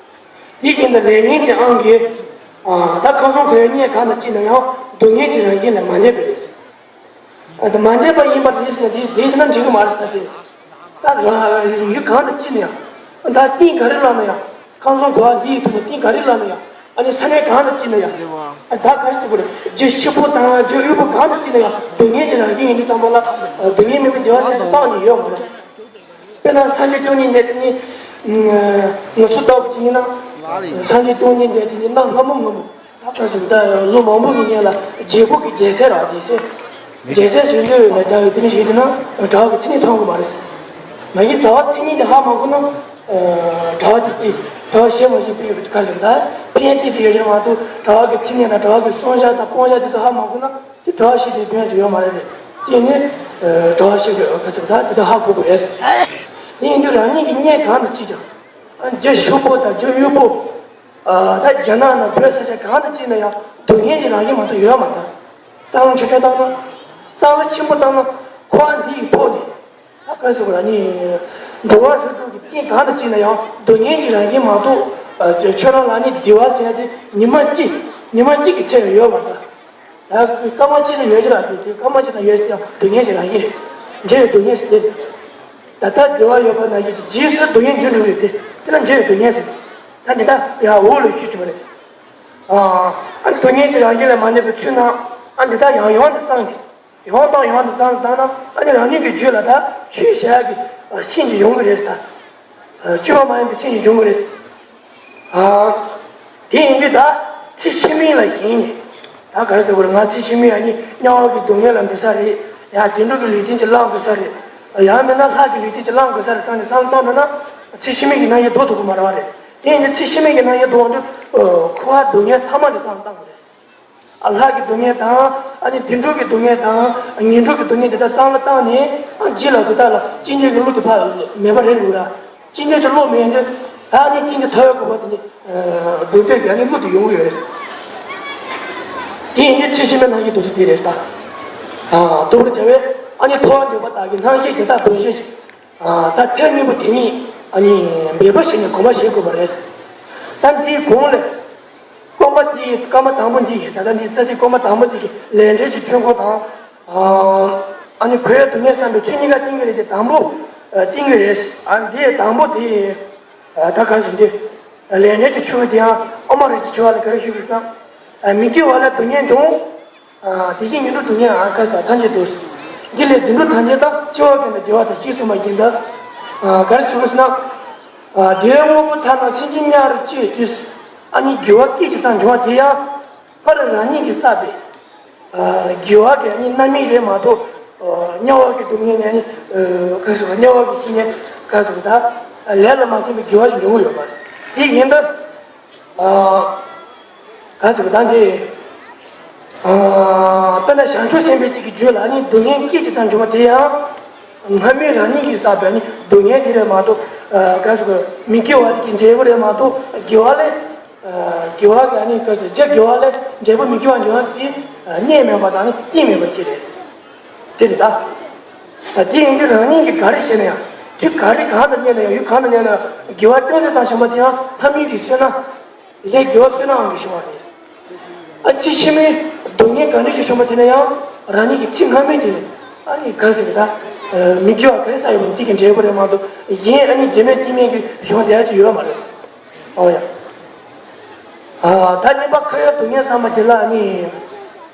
དེ་ཡིན་ད་ལས་ངན་གྱི་དབང་གིས། ད་ཁམས་གསུམ་གོ་ཡ་གཉིས་གང་དང་བཅས་ན་ཡང་སྡུག་བསྔལ་གྱི་རང་བཞིན་ལས་མ་འདས་པ་རེད་ཟེར། ཨ། དེ་མ་འདས་པ་ཡིན་པར་རིགས་ཟེར་ན་དེ་དེ་ཡིན་ན་འགྲིག་གི་མ་རེད་ཟེར་ཏེ། ད་རང་ཡུལ་གང་དུ་སྐྱེས་ན་ཡང་། ད་རྟེན་ག་རེ་བླངས་ན་ཡང་། ཁམས་གསུམ་འཁོར་བ་འདི་ཡི་དུས་ན་རྟེན་ག་རེ་བླངས་ན་ཡང་། ཨ་ནི་ས་གནས་གང་དུ་སྐྱེས་ན་ཡང་། ཨ། ད་ག་རེ་ཟེར་དགོས་རེད། རྒྱུ་ཞིམ་པོ་དང་རྒྱུ་གཡོག་པོ་གང་དུ་སྐྱེས་ན་ཡང་སྡུག་བསྔལ་གྱི་རང་བཞིན་ཡིན་དུས་ཙམ་པ་ལ་སྡུག་བསྔལ་མེད་པའི་བདེ་བ་ཟེར་དུས་རྩ་བ་ནས་ཡོད་མ་རེད། དཔེར་ན་སངས་རྒྱས་བཅོམ་ལྡན་འདས་དེ་ནི། ང་ཚོ་ལྟ་བུ་ཅིག་ཡིན་ན། སངས་རྒྱས་བཅོམ་ལྡན་འདས་དེ་ནི་གནའ་སྔ་མོ་སྔ་མོ། ད་ལྟ་བཟུང་ད་ལོ་མང་པོ་གི་སྔོན་ལ་རྒྱལ་པོ་གི་རྒྱལ་སྲས་ར་རྒྱལ་སྲས། རྒྱལ་སྲས་ཟེར་འདོད་ཡོད་ན་རྒྱ་ཡོད་དེ་ནི་ཞིག་དེ་ན་གྲྭ་བ་གི་མཚན་ཉིད་ཚང་དགོས་མ་རེད། མ་གཞི་གྲྭ་བ་མཚན་ཉིད་དེ་ཧ་མ་གོ་ན། གྲྭ་བ་དེ་དེ་གྲྭ་བ་ཤེས་མ་ཤེས་པའི་ག་ཟེར་ད་ཕན་ཏིས་ཡོད་ཀྱང་མ་གཏོགས་གྲྭ་བ་གི་མཚན་ཉིད་དང་གྲྭ་བ་གི་བསྲུང་བྱ་དང་སྤོང་བྱ་དེ་ཚོ་ཧ་མ་གོ་ན་དེ་གྲྭ་བ་ཤེས་དེ་ཕན་ཅིག་ཡོད་མ་རེད་དེ། དེ་ནི་གྲྭ་བ་ཤེས་དགོས་ག་ཟེར་ད་དེ་དག་ཧ་གོ་དགོས་རེད། དེ་ཡིན་དུས་རང་ཉིད་ཀྱི་གཉེན་གང་དང་ཅིག་ཀྱང་རྒྱུ་ཞུགས་པོ་དང་རྒྱུ་གཡོག་པོ། ད་རྒྱ་ནག་ནང་བོད་ས་ཆ་གང་དུ་ཕྱིན་ན་ཡང་སྡུག་བསྔལ་གྱི་རང་བཞིན་མ་གཏོགས་ཡོད་མ་རེད། བསམ་བློ་ཆེ་ཆུང་བཏང་ན། བསམ་བློ་ཆེན་པོ་བཏང་ན་འཁོར་བ་འདི་ཡི་ཐོག་ནས་ད་ག་ཟེར་དགོས་ར་ནི། འགྲོ་བ་རིགས་དྲུག་གི་རྟེན་གང་དུ་ཕྱིན་ན་ཡང་སྡུག་བསྔལ་གྱི་རང་བཞིན་མ་གཏོགས། ཁྱོད་རང་ལ་ནི་བདེ་བ་ཟེར་ཡ་དེ་ཉི་མ་གཅིག་ཉི་མ་གཅིག་གི་ཚེ་ཡང་ཡོད་མ་རེད། ད་སྐར་མ་གཅིག་ཙམ་ཡོད་ཀྱི་ར། དེ་དེ་སྐར་མ་གཅིག་ཙམ་ཡོད་ཀྱང་སྡུག་བསྔལ་ཞིག་རང་བཞིན་རེད། འབྲས་བུའི་སྡུག་བསྔལ་ཟེར་དེ། ད་ལྟ་བདེ་བ་ཡོད་པ་ན་ཡིད་ཀྱི་རྗེས་སུ་སྡུག་བསྔལ་འབྱུང་འགྲོ་བའི་དེ་དེ་ལ་འབྲས་བུའི་སྡུག་བསྔལ་ཟེར། ད་འདི་ལྟ་ཡང་འོག་ལ་ཞུས་ཀྱི་བ་རེད། ཨ་ནི་སྡུག་བསྔལ་གྱི་རང་བཞིན་ལས་མ་འདས་པའི་ཚུལ་རྣམས་ཨ་འདི་ལྟ་ཡང་ཡང་དུ་བསམས་ཏེ། ཡང་དང་ཡང་དུ་བསམ་བློ་བཏང་ན་ཨ་ནི་རང་ཉིད་ཀྱི་རྒྱུད་ལ་ད་ཆོས་བྱ་ཡག་གི་ཨ་སེམས་ཀྱི་ཡོང་གི་རེད་ད། ཨ་སྤྱོད་པ་མ་ཡིན་པའི་སེམས་ཀྱི་འབྱུང་གི་རེད། ཨ་དེ་ཡིན་དུས་ད་ཚེ་ཕྱི་མའི་ལ་ཞེན་ནས་ད་ག་རེ་ཟེར་དགོས་རེད། ང་ཚེ་ཕྱི་མའི་ཨ་ནི་དམྱལ་བ་གི་སྡུག་བསྔལ་ལ་འགྲོ་ས་རེད། ཡ་དུད་འགྲོ་གི་ལུས་རྟེན་ཅིག་བླང་དགོས་ས་རེད། ཡང་མིན་ན་ལྷ་གི་ལུས་རྟེན་ཅིག་བླང་དགོས་ས་རེད་བསམ་ནས་བསམ་བློ་བཏང་འགྲོ་ན་ཚེ་ཕྱི་མའི་གི་སྣང་ཡུལ་ལྡོག་ཐུབ་ཀྱི་མ་རེད་བ་རེད། དེ་ཡིན་དུས་ཚེ་ཕྱི་མའི་གི་སྣང་ཡུལ་ལྡོག་འདུག་འཁོར་བ་སྡུག་བསྔལ་ཚང་མ་ལས་བསམ་བློ་བཏང་དགོས་རེད། ཨ་ལྷ་གི་སྡུག་བསྔལ་དང་ཨ་ནི་དུད་འགྲོ་གི་སྡུག་བསྔལ་དང་ངན་འགྲོ་གི་སྡུག་བསྔལ་དེ་དག་བསམ་བློ་བཏང་ནས་ཨ་རྗེས་ལ་དེ་དག་ལ་ཅི་འདྲའི་གི་བློ་དེ་ཕར་མེད་པ་རེད་འདུག་ར། ཅི་འདྲའི་ཅིག་བློ་མེད་ན་ད་ཨ་ནི་ཀུན་གྱི་ཐར་བའི་གོ་འཕང་དེ་ནི་སྒྲུབ་པའི་གི་ཨ་ནི་བློ་དེ་ཡོང་གི་ཡོད་རེད། དེ་ཡིན་དུས་ཚེ་ཕྱི་མའི་སྣང་ཡུལ་འདུག་ས་དེ་རེད་ད། ཨ་ཐུབ་པར་བྱ་བའི་ཨ་ནི་ཐོབ་པ་འདོད་པ་དག་གི་སྣང་ཤས་དེ་དག་འདོད་ཤས་ཀྱི། ཨ་ད་ཐལ་དངོས་པོ་དེ་ཉིད་ཨ་ནི་འབད་པ་བྱས་ནས་གོམས་པ་བྱེད་དགོས་པ་རེད། ད་འདིའི་གོང་ལས་རྐང་པ་འདི་སྐར་མ་དང་པོ་འདི་ཡིན། ད་ལྟ་འདི་རྩ་ཚིག་སྐར་མ་དང་པོ་འདི་གི་ལས་འབྲས་ཀྱི་འཁྲུལ་འཁོར་དང་། ཨ་ནི་འཁོར་བའི་སྡུག་བསྔལ་བསམ་པའི་ཚུལ་གཉིས་ཀ་བསྟན་གྱི་རེད་དེ་དང་པོ་བསྟན་གྱི་རེད། ཨ་འདི་དང་པོ་དེ་ད་ག་ཞིག་འདི་ལས་འབྲས་ཀྱི་འཁྲུལ་འཁོར་དེ་ཡང་ཨ་མ་རིགས་ཀྱི་འཁྲུལ་བ་ལ་ག་རེ་ཞུ་དགོས་སམ། མི་དགེ་བ་ལས་སྡུག་བསྔལ་འབྱུང་། ཨ་དེ་བཞིན་ངན་འགྲོའི་སྡུག་བསྔལ་ཨ་ག་ས་ཐམས་ཅད་འདུག་འདི་ལས་དུད་འགྲོ་ཐམས་ཅད་དང་སྐྱེ་བ་ཀུན་ཏུ་བདེ་བ་དང་ཞེས་གསུངས་པ་ཡིན་ད། ཨ་ག་རེ་ཞུ་དགོས་ཟེར་ན། ཨ་བདེ་བའི་དངོས་པོ་ཐ་ན་སེམས་ཅན་དམྱལ་བར་སྐྱེ་བའི་དུས་སུ་ཨ་ནི་དགེ་བ་སྐད་ཅིག་ཙམ་འབྱུང་བ་དེ་ཡང་ཕར་རང་ཉིད་ཀྱིས་བསགས་པའི་ཨ་དགེ་བ་གི་ཨ་ནི་རྣམ་སྨིན་རེད་མ་གཏོགས། ཨ་དམྱལ་བ་གི་སྡུག་བསྔལ་ནི་ཨ་ནི་ཨ་ག་རེ་ཟེར་དམྱལ་བ་གི་ཤི་ནས་ག་རེ་ཟེར་ད་ལས་ལ་མ་བརྟེན་པའི་དགེ་བ་ཞིག་འབྱུང་གི་ཡོད་མ་རེད། དེ་ཡིན་ད། ཨ་ག་ཟེར་བ་ད་འདི། ཨ་དཔེར་ན་བྱང་ཆུབ་སེམས་དཔའི་གཅིག་གི་རྒྱུད་ལ་ནི་སྡུག་བསྔལ་སྐད་ཅིག་ཙམ་འབྱུང་བ་དེ་ཡང་སྔ་མའི་རང་ཉིད་ཀྱིས་བསགས་པའི་ནི་སྡུག་བསྔལ་དེ་རེད་མ་གཏོགས། ཨ་ག་ཟེར་བ་མི་དགེ་བ་དེ་གི་འབྲས་བུ་རེད་མ་གཏོགས་དགེ་བ་ལས། ཨ་དགེ་བ་གི་ནི་ག་ཟེར་བྱ་དགེ་བ་ལས་འབྲས་བུ་མི་དགེ་བ་འབྱུང་བ་དེ་གནས་མེད་པ་དང་ནི་གཏན་མེད་པ་ཞིག་རེད། དེ་རེད་ད། ཨ་དེ་ཡིན་དུས་རང་ཉིད་ཀྱིས་ག་རེ་བྱས་ན་ཡང་དུས་ག་རེ་གང་དུ་གནས་ན་ཡང་ཡུལ་གང་དུ་གནས་ན་ཡང་དགེ་བ་ཅུང་ཟད་ཙམ་བྱུང་བ་དེ་ཡང་ཕ་མིའི་རིགས་གསོས་ན། ལས་དགེ་བ་བསོད་ནམས་ཀྱི་བྱུང་བ་རེད། ཨ་ཚེ་ཕྱི་མའི་སྡུག་བསྔལ་ག་འདྲ་ཞིག་བྱུང་བ་དེ་ན་ཡང་རང་ཉིད་ཀྱི་ཚེ་སྔ་མའི་དེ་ནས་ཨ་ནི་ག་ཟེར་གི་ད། མི་དགེ་བ་ག་རེ་བསགས་ཡོད་པ་དེ་གི་འབྲས་བུ་རེད་མ་གཏོགས་གཞན་ཨ་ནི་རྗེས་མའི་རྟིང་མའི་གི་བྱུང་བ་དེ་ཡང་ཅིག་ཡོད་མ་རེད། ཨོ་ཡ། ཨ་ད་གཉིས་པ་འཁོར་བའི་སྡུག་བསྔལ་བསམ་པ་དེ་ལ་ཨ་ནི།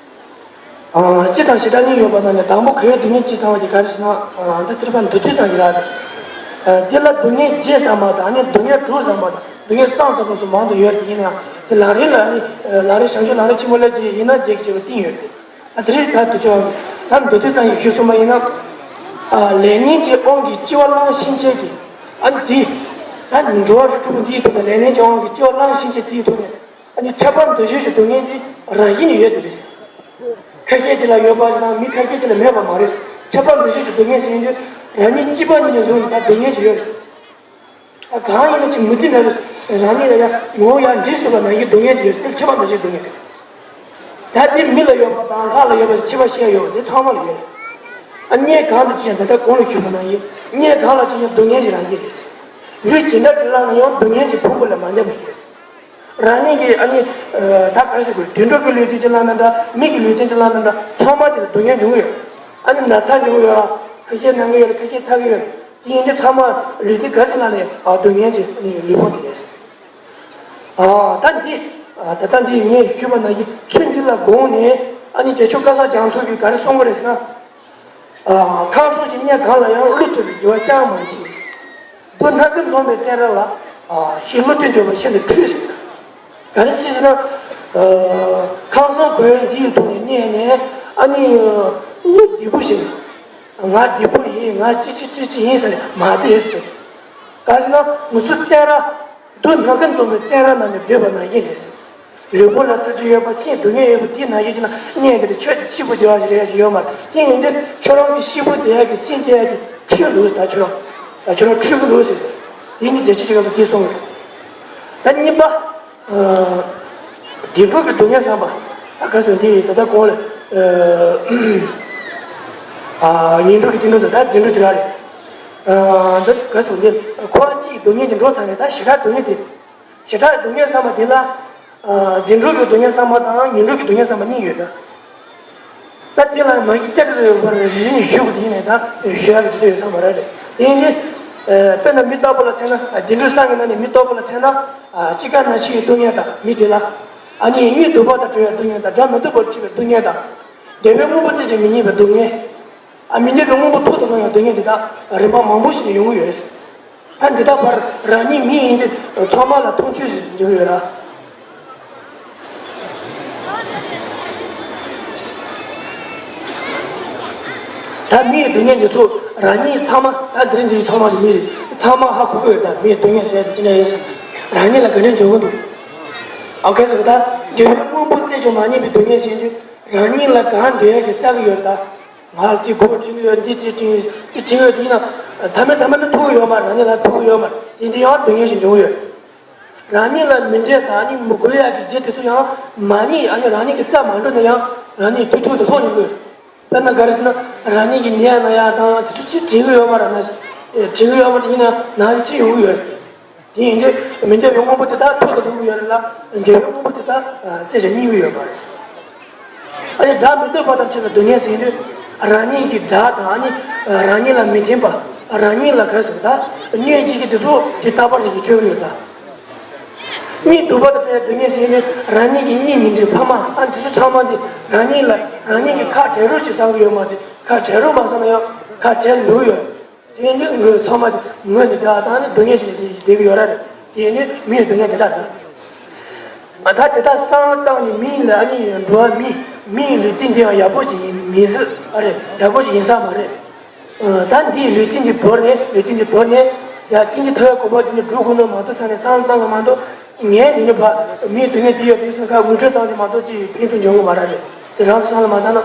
ཨ་སྤྱི་དང་བྱེ་བྲག་གཉིས་ཡོད་པ་ན་ནི་དང་པོ་འཁོར་བའི་སྡུག་བསྔལ་ཅི་བསམ་པ་དེ་ག་རེ་ཞེ་ན། ཨ་ད་ཐེར་པ་མདོ་སྡུད་ཙམ་ཞིག་རག་སྟེ། ཨ་དེ་ལ་སྡུག་བསྔལ་བརྒྱད་བསམ་པ་དང་ནི་སྡུག་བསྔལ་དྲུག་བསམ་པ་དང་སྡུག་བསྔལ་བསམ་བསམ་པ་སོགས་མང་དུ་ཡོད་དེ་ཡིན་ན་ཡང་དེ་ལམ་རིམ་ལ་ནི་ལམ་རིམ་བྱང་ཆུབ་ལམ་རིམ་ཆེན་མོ་ལས་ཀྱི་ཡིན་ན་རྗེས་ཀྱི་བྱེད་པ་གཏིང་ཡོད་དེ། ཨ་དེ་རེད་ད་དུ་ཆོག་ད་མདོ་སྡུད་ཙམ་ཞིག་ཞུས་སོང་བ་ཡིན་ན། ཨ་ལས་ངན་གྱི་དབང་གིས་སྐྱེ་བ་བླངས་ཕྱིན་ཆད་ཀྱི་ཨ་ནི་དེ། ད་འགྲོ་བ་རིགས་དྲུག་པོ་འདིའི་ཐོག་ནས་ལས་ངན་གྱི་དབང་གིས་སྐྱེ་བ་བླངས་ཕྱིན་ཆད་དེའི་ཐོག་ནས། ཨ་ནི་ཁྱབ་པ་འདུ་བྱེད་ཀྱི་སྡུག་བསྔལ་དེ་རང་བཞིན་ནས་ཡོད་དེ་རེད། ཁ་ཤས་ཅིག་ལ་ཡོད་པ་ཞིག་དང་མི་ཁ་ཤས་ཅིག་ལ་མེད་པ་མ་རེད། ཁྱབ་པ་འདུ་བྱེད་ཀྱི་སྡུག་བསྔལ་ཟེར་ཡིན་དུས་རང་ཉིད་སྐྱེས་པ་ཉིད་ནས་བཟུང་ནས་ད་སྡུག་བསྔལ་ཅིག་ཡོད་རེད། ད་གང་ཡིན་ན་ཅིག་མུ་མཐུད་ནས་རང་ཉིད་ལ་ཡང་ངོ་བོ་ཡང་འདྲེས་སོང་བ་ན་ཡི་སྡུག་བསྔལ་ཅིག་ཡོད་རེད། དེ་ཁྱབ་པ་འདུ་བྱེད་སྡུག་བསྔལ་ཟེར། ད་དེ་མི་ལ་ཡོད་པ་དང་ལྷ་ལ་ཡོད་པ་ཞེས་ཕྱི་པ་ཤེས་ཡོད་པ་དེ་ཚང་མ་ལ་ཡོད་རེད། ཨ་གནས་གང་དུ་ཅི་ཡང་ད་ལྟ་གོང་ལ་ཞུས་པ་ན་ཡི་གནས་གང་ལ་ཅི་ཡང་སྡུག་བསྔལ་གྱི་རང་བཞིན་རེད་ཟེར། ལུས་ཇི་འདྲ་ཅིག་བླངས་ན་ཡང་སྡུག་བསྔལ་གྱི་ཕུང་པོ་ལས་མ་འདས་པ་ཞིག་རེད། རང་ཉིད་ཀྱི་ཨ་ནི་ད་ག་རེ་ཟེར་དགོས་རེད། དུད་འགྲོ་གི་ལུས་རྟེན་ཅིག་བླངས་ན་འདྲ་མི་གི་ལུས་རྟེན་ཅིག་བླངས་ན་འདྲ་ཚང་མ་དེ་ལ་སྡུག་བསྔལ་འབྱུང་གི་ཡོད། ཨ་ནི་ན་ཚ་འབྱུང་གི་ཡོད། ཁ་ཤས་ན་གི་ཡོད་རེད། ཁ་ཤས་ཚ་གི་ཡོད་རེད། དེ་ཡིན་དུས་ཚང་མ་ལུས་རྟེན་ག་རེ་ཟེར་ན་ནི་ཨ་སྡུག་བསྔལ་གྱི་ཨ་ནི་ལུས་ཕུང་དེ་རེད། ཨ་ད་འདི་ཨ་ད་ལྟ་འདི་ངས་ཞུས་པ་ན་ཡི་ཚུལ་འདི་ལ་དགོངས་ནས་ཨ་ནི་རྗེ་ཆོས་བཀའ་ཟག་རྒྱ་མཚོ་གིས་ག་རེ་གསུང་གི་རེད་ཟེར་ན། ཨ་ཁམས་གསུམ་གྱི་གནས་གང་ལ་ཡང་བློ་མཐུན་པའི་དགེ་བ་ཅང་མ་མཆིས། རྡོ་སྣ་ཀུན་འཛོམས་པའི་བཙན་ར་ལ། ཨ་ཞེས་བློ་མཐུན་འདོད་པ་ཤིན་ཏུ་འཁྲུལ་ཟེར། ག་རེ་ཟེར་ན། ཨ་ཁམས་གསུམ་གོས་འདིའི་ཐོག་ནས་གནས་ནས་ཨ་ནི་བློ་བདེ་པོ་ཞིག་ང་བདེ་པོ་ཡིན། ང་ཅི་ཅི་ཅི་ཅི་ཡིན་ཟེར་ནས་མ་བསྡད་ཟེར། ག་ཟེར་ན་ང་ཚོ་བཙན་ར། རྡོ་སྣ་ཀུན་འཛོམས་པའི་བཙན་ར་ནང་ནས་སྡོད་པ་ནང་བཞིན་རེད། ལུས་པོ་ལ་ཚ་གྲང་ཡོད་པ་སེམས་སྡུག་བསྔལ་ཡོད་པ་དེའི་ནང་བཞིན་ཅིག་ན་གནས་འདིར་ཆོས་ཀྱི་སྐྱིད་པོ་བདེ་བ་ཞིག་རེད་ཞིག་ཡོད་མ་རེད། དེ་ཡིན་དུས་ཁྱོད་རང་གི་སྐྱིད་པོ་བདེ་ཡག་གི་སེམས་བདེ་ཡག་གི་འཁྲུལ་འདུག་ཟེར། ད་ཁྱོད་རང་ད་ཁྱོད་རང་འཁྲུལ་གི་འདུག་ཟེར། དེ་ནི་རྒྱལ་སྤྱི་ཅིག་ག་ཚོད་དེ་གསུང་གི་འདུག་ད་གཉིས་པ། ཨ་བདེ་འགྲོ་གི་སྡུག་བསྔལ་བསམ་པ། ད་ག་ཚོད་འདི་ད་ལྟ་གོང་ལ་ཨ་ངན་འགྲོ་གི་བདེ་འགྲོ་ཟེར། ད་བདེ་འགྲོ་དེ་ར་རེད། ཨ་ད་ག་ཚོད་འདི་འཁོར་བ་སྤྱིའི་སྡུག་བསྔལ་གྱི་འགྲོ་ཚར་ནས་ད་ཞེ་དྲག་སྡུག་བསྔལ་དེ། ཞེ་དྲག་སྡུག་བསྔལ་བསམ་པ་དེ་ལ། ཨ་བདེ་འགྲོ་གི་སྡུག་བསྔལ་བསམ་པ་དང་ངན་འགྲོ་གི་སྡུག་བསྔལ་བསམ་པ་གཉིས་ཡོད་ད། ད་དེ་ལ་མ་གཞི་བསྐྱར་དུ་ཡོད་པར་རིན་ཞུ་དགོས་དེ་ཡིན་ནས་ད་ཞུ་ཡག་གི་དུས་ཚོད་ཡོད་ས་མ་རེད། དེ་ཡིན་དུས་དཔེར་ན་མི་རྟག་པ་ལ་མཚོན་ན། རྒྱུ་འབྲས་གསུམ་གྱི་ནང་ནས་མི་རྟག་པ་ལ་མཚོན་ན། ཅི་དགར་ན་འཆི་བའི་སྡུག་བསྔལ་དང་མི་དེ་ལ། ཨ་ནི་གཉིད་སྡུག་པ་དང་བྲལ་བའི་སྡུག་བསྔལ་དང་། སྒྲ་མི་སྡུག་པར་སྐྱེ་བའི་སྡུག་བསྔལ་དང་། འདོད་པའི་དངོས་པོ་རྩེ་གཅིག་མི་རྙེད་པའི་སྡུག་བསྔལ། ཨ། མི་འདོད་པའི་དངོས་པོ་ཐོག་ཏུ་ལྷུང་བའི་སྡུག་བསྔལ་དེ་དག་རིམ་པ་མང་པོ་ཞིག་ཡོང་གི་ཡོད་རེད། ད་འདི་ལྟ་བར་རང་ཉིད་མི་ཡིན་དུས་ཚང་མ་ལ་མཐོང་ཆོས་ཤིག་འབྱུང་གི་ཡོད་ར། ད་མིའི་སྡུག་བསྔལ་འདི་ཚོ་རང་ཉིད་ཚང་མ། ད་འདིར་འདི་ཚང་མ་མི་རེད། ཚང་མ་ཧ་གོ་གི་ཡོད། ད་མིའི་སྡུག་བསྔལ་ཟེར་དེ་ཅི་འདྲ་ཡིན། རང་ཉིད་ལ་ག་འདྲ་འབྱུང་གི་འདུག་ཨ། གལ་སྲིད་ད་འདོད་པའི་དངོས་པོ་རྩེ་གཅིག་མ་རྙེད་པའི་སྡུག་བསྔལ་ཞིག་ཡིན་དུས། རང་ཉིད་ལ་གང་འདོད་ཡག་གི་རྩ་གི་ཡོད་ད། ང་ལ་དེ་དགོས་དྲན་གི་ཡོད། འདི་དེ་དྲན་གི་ཡོད། དེ་དྲན་གི་ཡོད། དེ་ཡིན་ན་ཐ་མལ་ཐ་མལ་ལ་ཐུག་གི་ཡོད་མ་རེད། རང་ཉིད་ལ་ཐུག་གི་ཡོད་མ་རེད། དེ་འདི་ཡང་སྡུག་བསྔལ་ཞིག་འབྱུང་གི་ཡོད། རང་ཉིད་ལ་མི་འདོད་དང་ནི་མི་དགོས་ཡག་གི་རྒྱུ་དེ་ཚོ་ཡང་མ་རྙེད། ཨ་ནི་རང་ཉིད་ཀྱི་རྩ་མ་འགྲོ་ན་ཡང་རང་ཉིད་དུས་ཐོག་ཏུ་ལྷོད་ཡོང་གི་ཡོད། དཔེར་ན་ག་རེ་ཟེར་ན། རང་ཉིད་ཀྱི་ནད་ན་ཡག་དང་དེ་ཚོ་ཅི་དྲན་གི་ཡོད་མ་རེད། ན་དྲན་གི་ཡོད་མ་རེད། ཡིན་ན་ན་གི་ཚིག་ཡོང་གི་ཡོད་རེད། དེ་ཡིན་དུས་མི་འདོད་པའི་དངོས་པོ་དེ་དག་ཐོག་ཏུ་ལྷུང་གི་ཡོད་རེད་ལ། འདོད་པའི་དངོས་པོ་དེ་དག་རྩེ་གཅིག་རྙེད་ཀྱི་ཡོད་མ་རེད། ཨ་ནི་སྒྲ་མི་སྡུག་པ་དང་བྲལ་བའི་སྡུག་བསྔལ་ཟེར་དུས། རང་ཉིད་ཀྱི་སྒྲ་དང་། ཨ་ནི་རང་ཉིད་ལ་མི་མཐུན་པ། རང་ཉིད་ལ་ག་རེ་ཟེར་ད། གནོད་བྱེད་ཀྱི་དེ་ཚོ་དེ་རྟག་པར་རིག་གི་སྤྱོད་ཀྱི་ཡོད་ད། གཉིད་སྡུག་པ་དང་བྲལ་བའི་སྡུག་བསྔལ་ཟེར་དུས། རང་ཉིད་ཀྱི་གཉིད་མི་འདྲའི་ཕ་མ། ཨ། དེ་ཚོ་ཚང་མ་དེ་རང་ཉིད་ལ། རང་ཉིད་ཀྱི་ཁ་བྲལ་རོགས་ཅིག་བསམ་གྱི་ཡོད་མ་རེད། ཁ་བྲལ་རོགས་མ་བསམ་ན་ཡང་ཁ་བྲལ་འགྲོ་གི་ཡོད། དེ་ནི་ངོས་ཚང་མ་ངོས་ནས་བསྡད་པ་དང་ནི་སྡུག་བསྔལ་ཞིག་ལ་བསྡད་ཀྱི་ཡོད་ར་རེད། དེ་ནི་མིའི་སྡུག་བསྔལ་དེ་འདྲ་རེད། ཨ། ད་དེ་དག་བསམ་བློ་བཏང་ནས་མི་ལ། ཨ་ནི་འགྲོ་བ་མི། མིའི་ལུས་རྟེན་འདི་ཡང་ཡག་པོ་ཞིག་ཡིན་མི་སྲིད་ཨ་རེད། ཡག་པོ་ཞིག་ཡིན་ས་མ་རེད། ཨ། ད་འདིའི་ལུས་རྟེན་འདི་བོར་ནས། ལུས་རྟེན་འདི་བོར་ནས་ཡར་སྐྱེ་འཆི་ཐར་པའི་གོ་འཕང་དེ་ནི་སྒྲུབ་དགོས་ནོ་མ་གཏོགས་ས་ནས་བསམ་བློ་བཏང་གི་མ་གཏོགས། ངས་འདི་ནི་ཕ་མིའི་སྡུག་བསྔལ་འདི་ཡོད་དེ་སེམས་ཁ་ངུ་འཕྲོད་བཏང་ནས་མ་གཏོགས་ཅི་ཕན་ཐོགས་འབྱུང་གི་མ་རེད། དེ་རང་གི་བསམ་བློ་མ་བཏང་ན།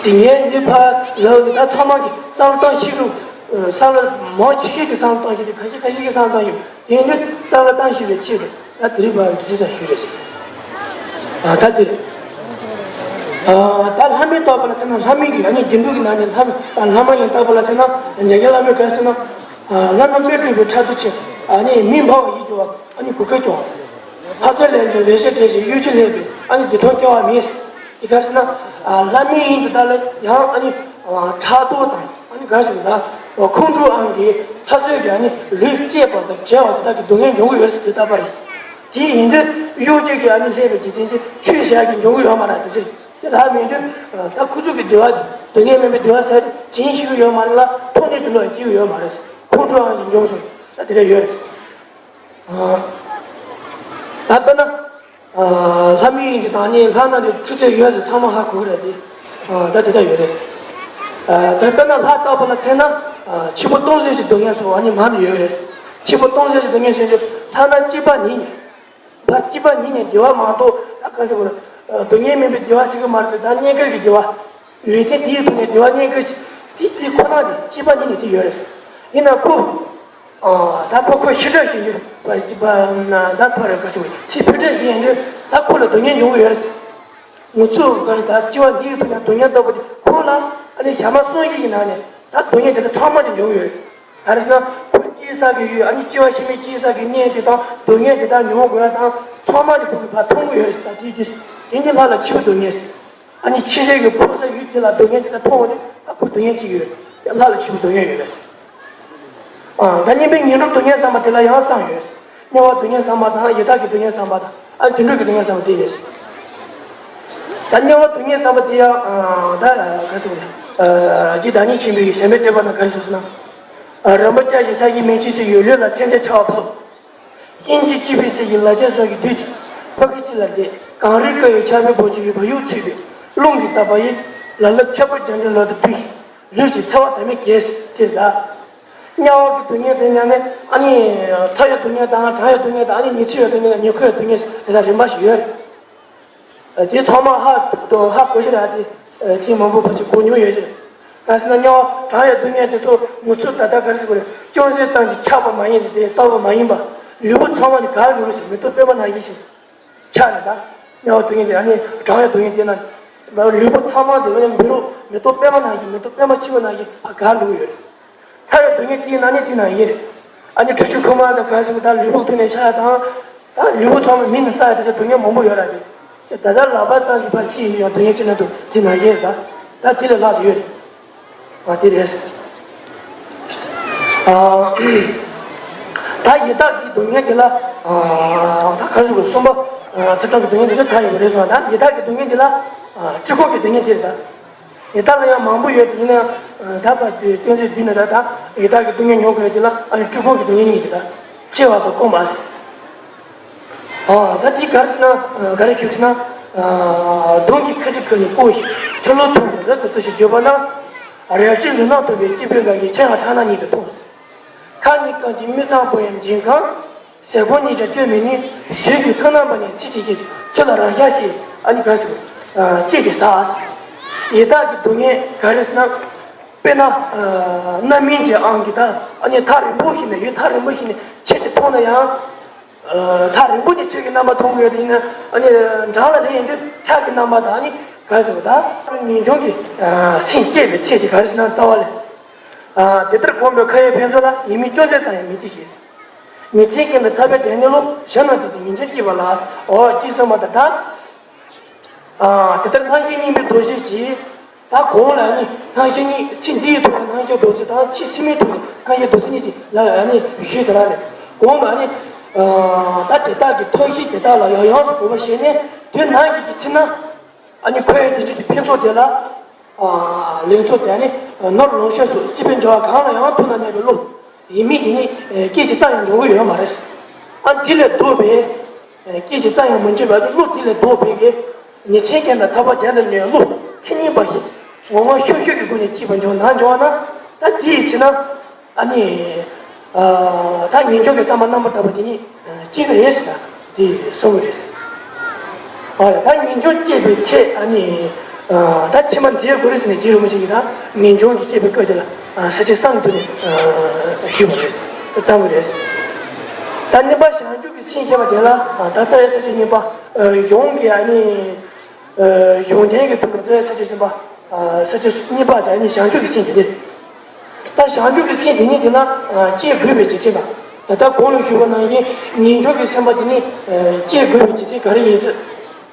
དེ་ངས་འདི་ཕར་ལབ་ནས། ད་ཚང་མ་གིས་བསམ་བློ་བཏང་ཤེས་རུང་། བསམ་བློ་མང་ཆེ་ཤོས་ཀྱིས་བསམ་བློ་བཏང་ཤེས་ཏེ། ཁ་ཤས་ཁ་ཤས་ཀྱིས་བསམ་བློ་བཏང་ཤེས། དེ་ནི་བསམ་བློ་བཏང་ཤེས་པའི་ཆེད་དུ། ད་དེ་རིང་ཕར་འདི་ཚོ་ཞུས་རེད་ཟེར། ཨ། ད་དེ་རེད། ཨ། ད་ལྷ་མིན་རྟག་པ་ལ་མཚོན་ན། ལྷ་མིན་གྱི། ཨ་ནི་རྒྱུ་འབྲས་ཀྱི་ནང་ནས་ལྷ་མིན། ད་ལྷ་མ་ཡིན་རྟག་པ་ལ་མཚོན་ན། འཇམ་དཔལ་ལྷ་མོས་ག་རེ་ཟེར་ན། ཨ། ལྷ་རྣམས་དཔལ་སྤྲུལ་པའི་ཕྲག་དོག་ཆེ། ཨ་ནི་མི་འབར་བ་ཡིད་སྐྱོ་བ། ཨ་ནི་གུས་བཀུར་སྐྱོ་བ། ལྷ་ཚོགས་ལས་འདས་ལེགས་བཤད་བྲལ་ཞིང་གཡོ་སྒྱུ་ལེགས་པའི། ཨ་ནི་བདེ་སྟོང་སྐྱེ་བ་མེད། དེ་ག་རེ་ཟེར་ན། ཨ། ལྷ་མིན་ཡིན་དུས་ད་ལ་ཡང་། ཨ་ནི་ཨ། ཕྲག་དོག་དང་། ཨ་ནི་ག་རེ་ཟེར་ན། ཁོང་ཁྲོའམ་གྱི་ལྷ་ཚོགས་ཀྱི། ཨ་ནི་ལུས་བཅད་པ་དང་བྲལ་བ་དེ་དག་གི་སྡུག་བསྔལ་འབྱུང་གི་ཡོད་ཟེར་དུས་ད་པར། དེ་ཡིན་དུས་གཡོ་སྒྱུ་གི། ཨ་ནི་ལེགས་པའི་རྒྱུ་མཚན་དེ་ཆོས་བྱ་གི་འབྱུང་གི་ཡོད་མ་རེད། དེ་ཚོ་དེ་ལྷ་མིན་དུས། ད་ཁོ་ཚོ་གི་བདེ་བ། སྡུག་བསྔལ་མིན་པའི་བདེ་བ་ཟེར་དྲན་ཤེས་ཀྱི་ཡོད་མ་རེད་ལ། མཐོང་ནས་དུ་ལོག་སྐྱེ་གི་ཡོད་མ་རེད། ཁོང་ཁྲོའམ་གྱི་འབྱུང་སོང་། ད་དེ་འདྲ་ཡོད་རེད། ཨ། ད་དཔེར་ན། ཨ། ལྷ་མིན་གྱི་དང་ནི་ལྷ་རྣམས་ཀྱི་ཆུ་ཚད་ཡོད་ཟེར་ཚང་མ་ཧ་གོ་གི་རེད་དེ། ཨ། ད་དེ་ལྟར་ཡོད་རེད། ཨ། ད་དཔེར་ན་ལྷ་རྟག་པ་ལ་མཚོན་ན། ཨ། འཆི་འཕོ་སྟོང་ཟད་ཀྱི་སྡུག་བསྔལ་སོགས། ཨ་ནི་མང་དུ་ཡོད་རེད། འཆི་འཕོ་སྟོང་ཟད་ཀྱི་སྡུག་བསྔལ་ཞེས་བརྗོད། ལྷ་རྣམས་གཅིག་པ་ཉིད་ནས། ཕར་གཅིག་པ་ཉིད་ནས་བདེ་བ་མ་གཏོགས། ད་ག་ཟེར་དགོས་རེད། སྡུག་བསྔལ་མིན་པའི་བདེ་བ་ཟེར་གི་མ་རེད། ད་རྙེད་དཀའ་གི་བདེ་བ། ལུས་རྟེན་དེའི་ཐོག་ནས་བདེ་བ་རྙེད་དཀའ་ཅིག་དེ་དེ་ཁོ་ན་དེ་གཅིག་པ་ཉིད་ནས་དེ་ཡོད་རེད། ཡིན་ན་ཁོ། ཨ། ད་ཁོ་ཁོ་ཤི་དྲག་ཤི་ཡོད་པ་གཅིག་པ་ན། ད་ཕར་ག་ཟེར་དགོས། ཚེ་འཕོས་དྲག་ཤི་ཡོད་དུས་ད་ཁོ་ལ་སྡུག་བསྔལ་འབྱུང་གི་ཡོད་རེད། ང་ཚོ་ག་རེ། ད་སྐྱེ་བ་འདིའི་ཐོག་ནས་སྡུག་བསྔལ་ལྟ་བུ་དེ་ཁོ་ལ། ཨ་ནི་ཞག་མ་གསུམ་བཞི་ཡི་ནང་ནས་ད་སྡུག་བསྔལ་དེ་དག་ཚང་མ་དེ་འབྱུང་གི་ཡོད་རེད། ག་རེ་ཟེར་ན། ཁོ་སྐྱེས་ས་གི་ཡུལ། ཨ་ནི་སྐྱེ་བ་ཕྱི་མའི་སྐྱེས་ས་གི་གནས་དེ་དང་། སྡུག་བསྔལ་དེ་དག་མྱོང་དགོས་ཡ་དང་། ཚང་མ་དེ་ཁོ་གིས་ཕར་མཐོང་གི་ཡོད་རེད། ད་དེ་དེ་དེ་ནི་ལྷ་ལ་འཆི་བའི་སྡུག་བསྔལ་ཟེར། ཨ་ནི་འཆི་སའི་གི་འཕོ་ས་ཡུལ་དེ་ལ་སྡུག་བསྔལ་དེ་དག་མཐོང་བ་ནི་ད་ཁོ་སྡུག་བསྔལ་ཅིག་ཡོད་རེད། ལྷ་ལ་འཆི་བའི་སྡུག་བསྔལ་ཡོད་རེད། ཨ། ད་དམྱལ་བའི་ངན་འགྲོར་སྡུག་བསྔལ་བསམ་པ་དེ་ལ་ཡང་གསུམ་ཡོད། དམྱལ་བ་སྡུག་བསྔལ་བསམ་པ་དང་། ཡི་དྭགས་ཀྱི་སྡུག་བསྔལ་བསམ་པ་དང་། ཨ། དུད་འགྲོ་གི་སྡུག་བསྔལ་བསམ་པ་དེ་ཡོད། ད་དམྱལ་བ་སྡུག་བསྔལ་བསམ་པ་དེ་ཡང་། ཨ། ད་ག་ཟེར་དགོས་རེད། ཨ། རྗེ་བདག་ཉིད་ཆེན་པོས་ཞལ་མེད་སྤྲད་པ་ན་ག་རེ་གསུངས་ཟེར་ན། ཨ། རིན་པོ་ཆེ་ཞིག་ས་གཞིའི་མེ་ལྕེ་ཚོས་ཡོད། ལུས་ལ་མཚོན་ཆ་ཆར་པ་ཕབ། གཤིན་རྗེ་གཅིག་པའི་ཚལ་གྱི་ལ་རྒྱ་སོགས་ཀྱི་བདུད་ཀྱིས་ཕ་གི་གཅིག་ལ་བསྡད། གངས་རིའི་ཀ་ཡི་ཆར་པའི་བུ་ཆུ་ཡི་བུ་ཡུག་འཚུབས་པས་རླུང་གིས་བཏབ་པ་ཡིས། ལ་ལུ་ཁྱབ་པར་རྒྱ་འགྲོའི་ལག་ཏུ་ཕུལ། ལུས་ཀྱི་ཚ་བ་དམ་མེ་གས་དེ་ལ། དམྱལ་བ་གི་སྡུག་བསྔལ་དེ་ཉམས་ནས། ཨ་ནི་ཚ་བའི་སྡུག་བསྔལ་དང་། གྲང་བའི་སྡུག་བསྔལ་དང་། ཨ་ནི་ཉི་ཚེ་བའི་སྡུག་བསྔལ་དང་། ཉི་ཁོའི་སྡུག་བསྔལ་དེ་དག་རིམ་པ་ཞིག་ཡོད་རེད། དེ་ཚང་མ་ཧ་ཧ་གོ་ཤེས་ར་དེ། ཐེངས་མང་པོ་ཕལ་ཆེར་གོ་མྱོང་ཡོད་རེད། ག་ཟེར་ན། དམྱལ་བ་གྲང་བའི་སྡུག་བསྔལ་དེ་ཚོ་ང་ཚོ་ད་ལྟ་ག་རེ་ཟེར་དགོས་རེད། ཅུང་ཟད་ཙམ་གྱིས་ཁྱབ་པ་མ་ཡིན་ཟེར། དེ་ལྟ་བུ་མ་ཡིན་པ། ལུས་པོ་ཚང་མ་ནི་ག་རེ་འགྲོ་གི་ཟེར། མེ་ཏོག་པད་མ་ནང་བཞིན་ཞིག་ཆགས་ནས། ད་དམྱལ་བ་སྡུག་བསྔལ་དེ། ཨ་ནི་གྲང་བའི་སྡུག་བསྔལ་དེ་ན་ལུས་པོ་ཚང་མ་དེ་ལ་ཡང་འབུད་རོགས། མེ་ཏོག་པད་མ་ནང་བཞིན། མེ་ཏོག་པད་མ་ཆེན་པོ་ནང་བཞིན་ཕར་ག་རེ་འགྲོ་གི་ཡོད་རེད། ཚ་བའི་སྡུག་བསྔལ་དེའི་ནང་ནས་དེ་ནང་ཡིན་རེད། ཨ་ནི་ཁྲུས་ཆུ་ཁོལ་མ་དང་ག་རེ་ཟེར་དགོས། ད་ལུས་པོ་ཐུག་ནས་ཤ་དང་། ད་ལུས་པོ་ཚང་མ་མེ་ནས་ཟ་ཡ་དེ་ཚོ་སྡུག་བསྔལ་མང་པོ་ཡོད་ར་དེ། ད་ལྟ་ལག་པ་རྩ་འཇུག་པ་སྲིད་ཡིན་ཡང་དོན་ཡིན་ཅི་ན་འདུག་དེ་ན་ཡས་ད་ད་དེ་ལས་ལྷག་ཡོད་རེད། ཨ་དེ་རེད། ཨ་ད་ཡི་དྭགས་ཀྱི་སྡུག་བསྔལ་དེ་ལ་ཨ་ད་ག་རེ་ཟེར་དགོས། གསུམ་པ་ཨ་ཚེ་སྟོང་གི་སྡུག་བསྔལ་དེ་ཚོ་ད་ཡོད་པ་རེད་སོང་ན། ད་ཡི་དྭགས་ཀྱི་སྡུག་བསྔལ་དེ་ལ་ཨ་འཁྲུལ་འཁོར་གྱི་སྡུག་བསྔལ་དེ་རེད་ད། ཡི་དྭགས་ལ་ཡང་མང་པོ་ཡོད་དེ་ཡིན་ན་ཡང་ད་བར་དུ་སྟོན་ཟེར་འདི་ན་ད་ད་ཡི་དྭགས་ཀྱི་སྡུག་བསྔལ་མྱོང་དགོས་དེ་ལ་ཨ་ནི་འཁྲུལ་འཁོར་གྱི་སྡུག་བསྔལ་གཉིས་དེ་ད་སྐྱེ་བ་དང་སྐོམ་པ་ཟེར། ཨ་ད་དེ་ག་རེ་ཟེར་ན་ག་རེ་ཞུ་ཟེར་ན། གདོང་གི་ཁ་ཆེ་ཁ་ནི་སྐོམ་ཞིང་། ཆུ་ལོག་འཐུང་བའི་རི་དང་བསྟུན་ཞིང་འགྱོད་པ་ན། རལ་གྲིའི་ལུས་ནག་འཐུང་བའི་སྐྱེ་བོའི་འགའ་ཡིས། ཆེ་བ་ཕྲ་ན་ཉིད་དུ་མཐོང་ཟེར། ཁ་གཉིས་བཀང་ཞིང་མིག་ཚང་པོ་ཡང་འབྱིན་གང་། ཟས་གོས་གཉིས་ཀྱང་སྤྱོད་མི་ནུས། ཟས་ཀྱི་ཐུགས་རྣམ་པ་ནི་ཚིག་གཅིག་གིས། ཆུ་ལ་རང་ཤ་ཞེས་ཨ་ནི་ག་རེ་ཟེར་དགོས། ཅེས་ཏེ་ཟ། ཡི་དྭགས་ཀྱི་སྡུག་བསྔལ་ག་རེ་ཟེར་ན། དཔེར་ན་རྣམ་སྨིན་གྱི་ཨང་གི་ད་ཨ་ནི་ཐག་རིང་པོ་ཞིག་ནས་ཡུལ་ཐག་རིང་པོ་ཞིག་ནས་ཆུ་ཅིག་མཐོང་ན་ཡང་། ཐག་རིང་པོ་ནས་ཆུ་གི་རྣམ་པ་མཐོང་གི་ཡོད་དེ་ཡིན་ན་ཨ་ནི་འགྲམ་ལ་སླེབས་ཡོང་དུས་ཐག་གི་རྣམ་པ་དང་ཨ་ནི་ག་རེ་ཟེར་དགོས། ད་ངེས་འབྱུང་གི་སེམས་སྐྱེས་པའི་ཚེ་དེ་ག་རེ་ཟེར་ན་རྩ་བ་ལས། དེ་ལྟར་གོམས་པའི་ཁ་ཡི་ཕན་ཚུན་ལ། ཡིད་མི་སྐྱོ་ཟས་ཙམ་ཡང་མི་བརྗེད་ཞེས། ཉིན་མཚན་གྱི་ནི་ཐར་པའི་གདེང་ནི་བློ། གཞན་རྣམས་དེ་ཚེ་ཉིན་ཕྱིར་སྐྱེས་པ་ལགས། འོ་ཅི་གསུངས་པ་ད་ལྟ། ཨ་དེ་ལྟར་སྣང་ཞེན་གཉིས་པའི་རྡོ་རྗེ་གིས། ད་གོང་ལ་ནི་སྣང་ཞེན་གཉིས། ཚེ་འདིའི་ཐོག་ནས་སྣང་ཞེན་རྡོ་རྗེ་དང་ཚེ་ཕྱི་མའི་ཐོག་ནས་སྣང་ཞེན་རྡོ་རྗེ་གཉིས་དེ་ལ་ནི་ཞུས་ཟེར་ལ་ནི། གོང་ལ་ནི་ཨ་ད་དེ་དག་གི་ཐབས་ཤེས་དེ་དག་ལ་ཡང་ཡོངས་སུ་གུས་པ་བཞེས་ནས། དེ་ནང་གི་ཚེ་ན་ཨ་ནི་འཁོར་བའི་དེ་འདྲ་གི་ཕུན་ཚོགས་དེ་ལ། ལེགས་ཚོགས་དེ་ནི་ནོར་ལོངས་སྤྱོད་སོགས་སྲིད་པའི་འབྱོར་བ་གང་ལ་ཡང་ཐུགས་ན་གནས་པའི་བློ། ཡིད་མི་དེ་ནི་སྐད་ཅིག་ཙམ་ཡང་འབྱུང་གི་ཡོད་མ་རེད། ཨ་དེ་ལས་ལྡོག་པའི། སྐད་ཅིག་ཙམ་ཡང་མི་འབྱུང་བ་དེ་བློ་དེ་ལས་ལྡོག་པའི་གི། ཉིན་མཚན་གྱི་ནི་ཐར་པ་དེ་ལ་ནི་བློ་མཚན་ཉིད་པ་ཞིག་ངོ་མ་ཤུགས་ཤུགས་ཀྱི་སྒོ་ནས་སྐྱེས་པ་འབྱུང་ན་འབྱུང་བ་ན། ད་དེའི་ཚེ་ན། ཨ་ནི། ཨ་ད་ངེས་འབྱུང་གི་བསམ་པ་རྣམ་པར་དག་པ་དེ་ཉིད་སྐྱེ་གི་རེད་ཟེར་ན་དེ་གསུང་གི་རེད། ཨ་ད་ངེས་འབྱུང་སྐྱེས་པའི་ཚེ་ཨ་ནི། ཨ་ད་ཕྱི་མ་མཛད་དགོས་རེད་ཟེར་ནས་རྗེ་རིན་པོ་ཆེ་གིས་ད་ངེས་འབྱུང་གི་སྐྱེས་པའི་སྐབས་དེ་ལ་ས་བཅད་གསུམ་གྱི་ཐོག་ནས་ཞུས་པ་རེད། བརྩམས་པ་རེད། ད་གཉིས་པ་བྱང་ཆུབ་ཀྱི་སེམས་ཞེས་པ་དེ་ལ་ད་རྩ་བའི་ས་བཅད་གཉིས་པ། གཞུང་གི་ཨ་ནི། གཞུང་དོན་གྱི་ཐོག་ནས་རྩ་བའི་ས་བཅད་གསུམ་པ། ས་བཅད་གཉིས་པ་དེ་ནི་བྱང་ཆུབ་ཀྱི་སེམས་དེ་ནི། ད་བྱང་ཆུབ་ཀྱི་སེམས་དེ་ཉིད་དེ་ན་སྐྱེ་དགོས་པའི་རྒྱུ་མཚན་དང་། ད་ལྟ་གོང་ལ་ཞུས་པ་ནང་བཞིན་ངེས་འབྱུང་གི་སེམས་པ་དེ་ནི་སྐྱེ་དགོས་པའི་རྒྱུ་མཚན་ག་རེ་ཡིན་ཟེར།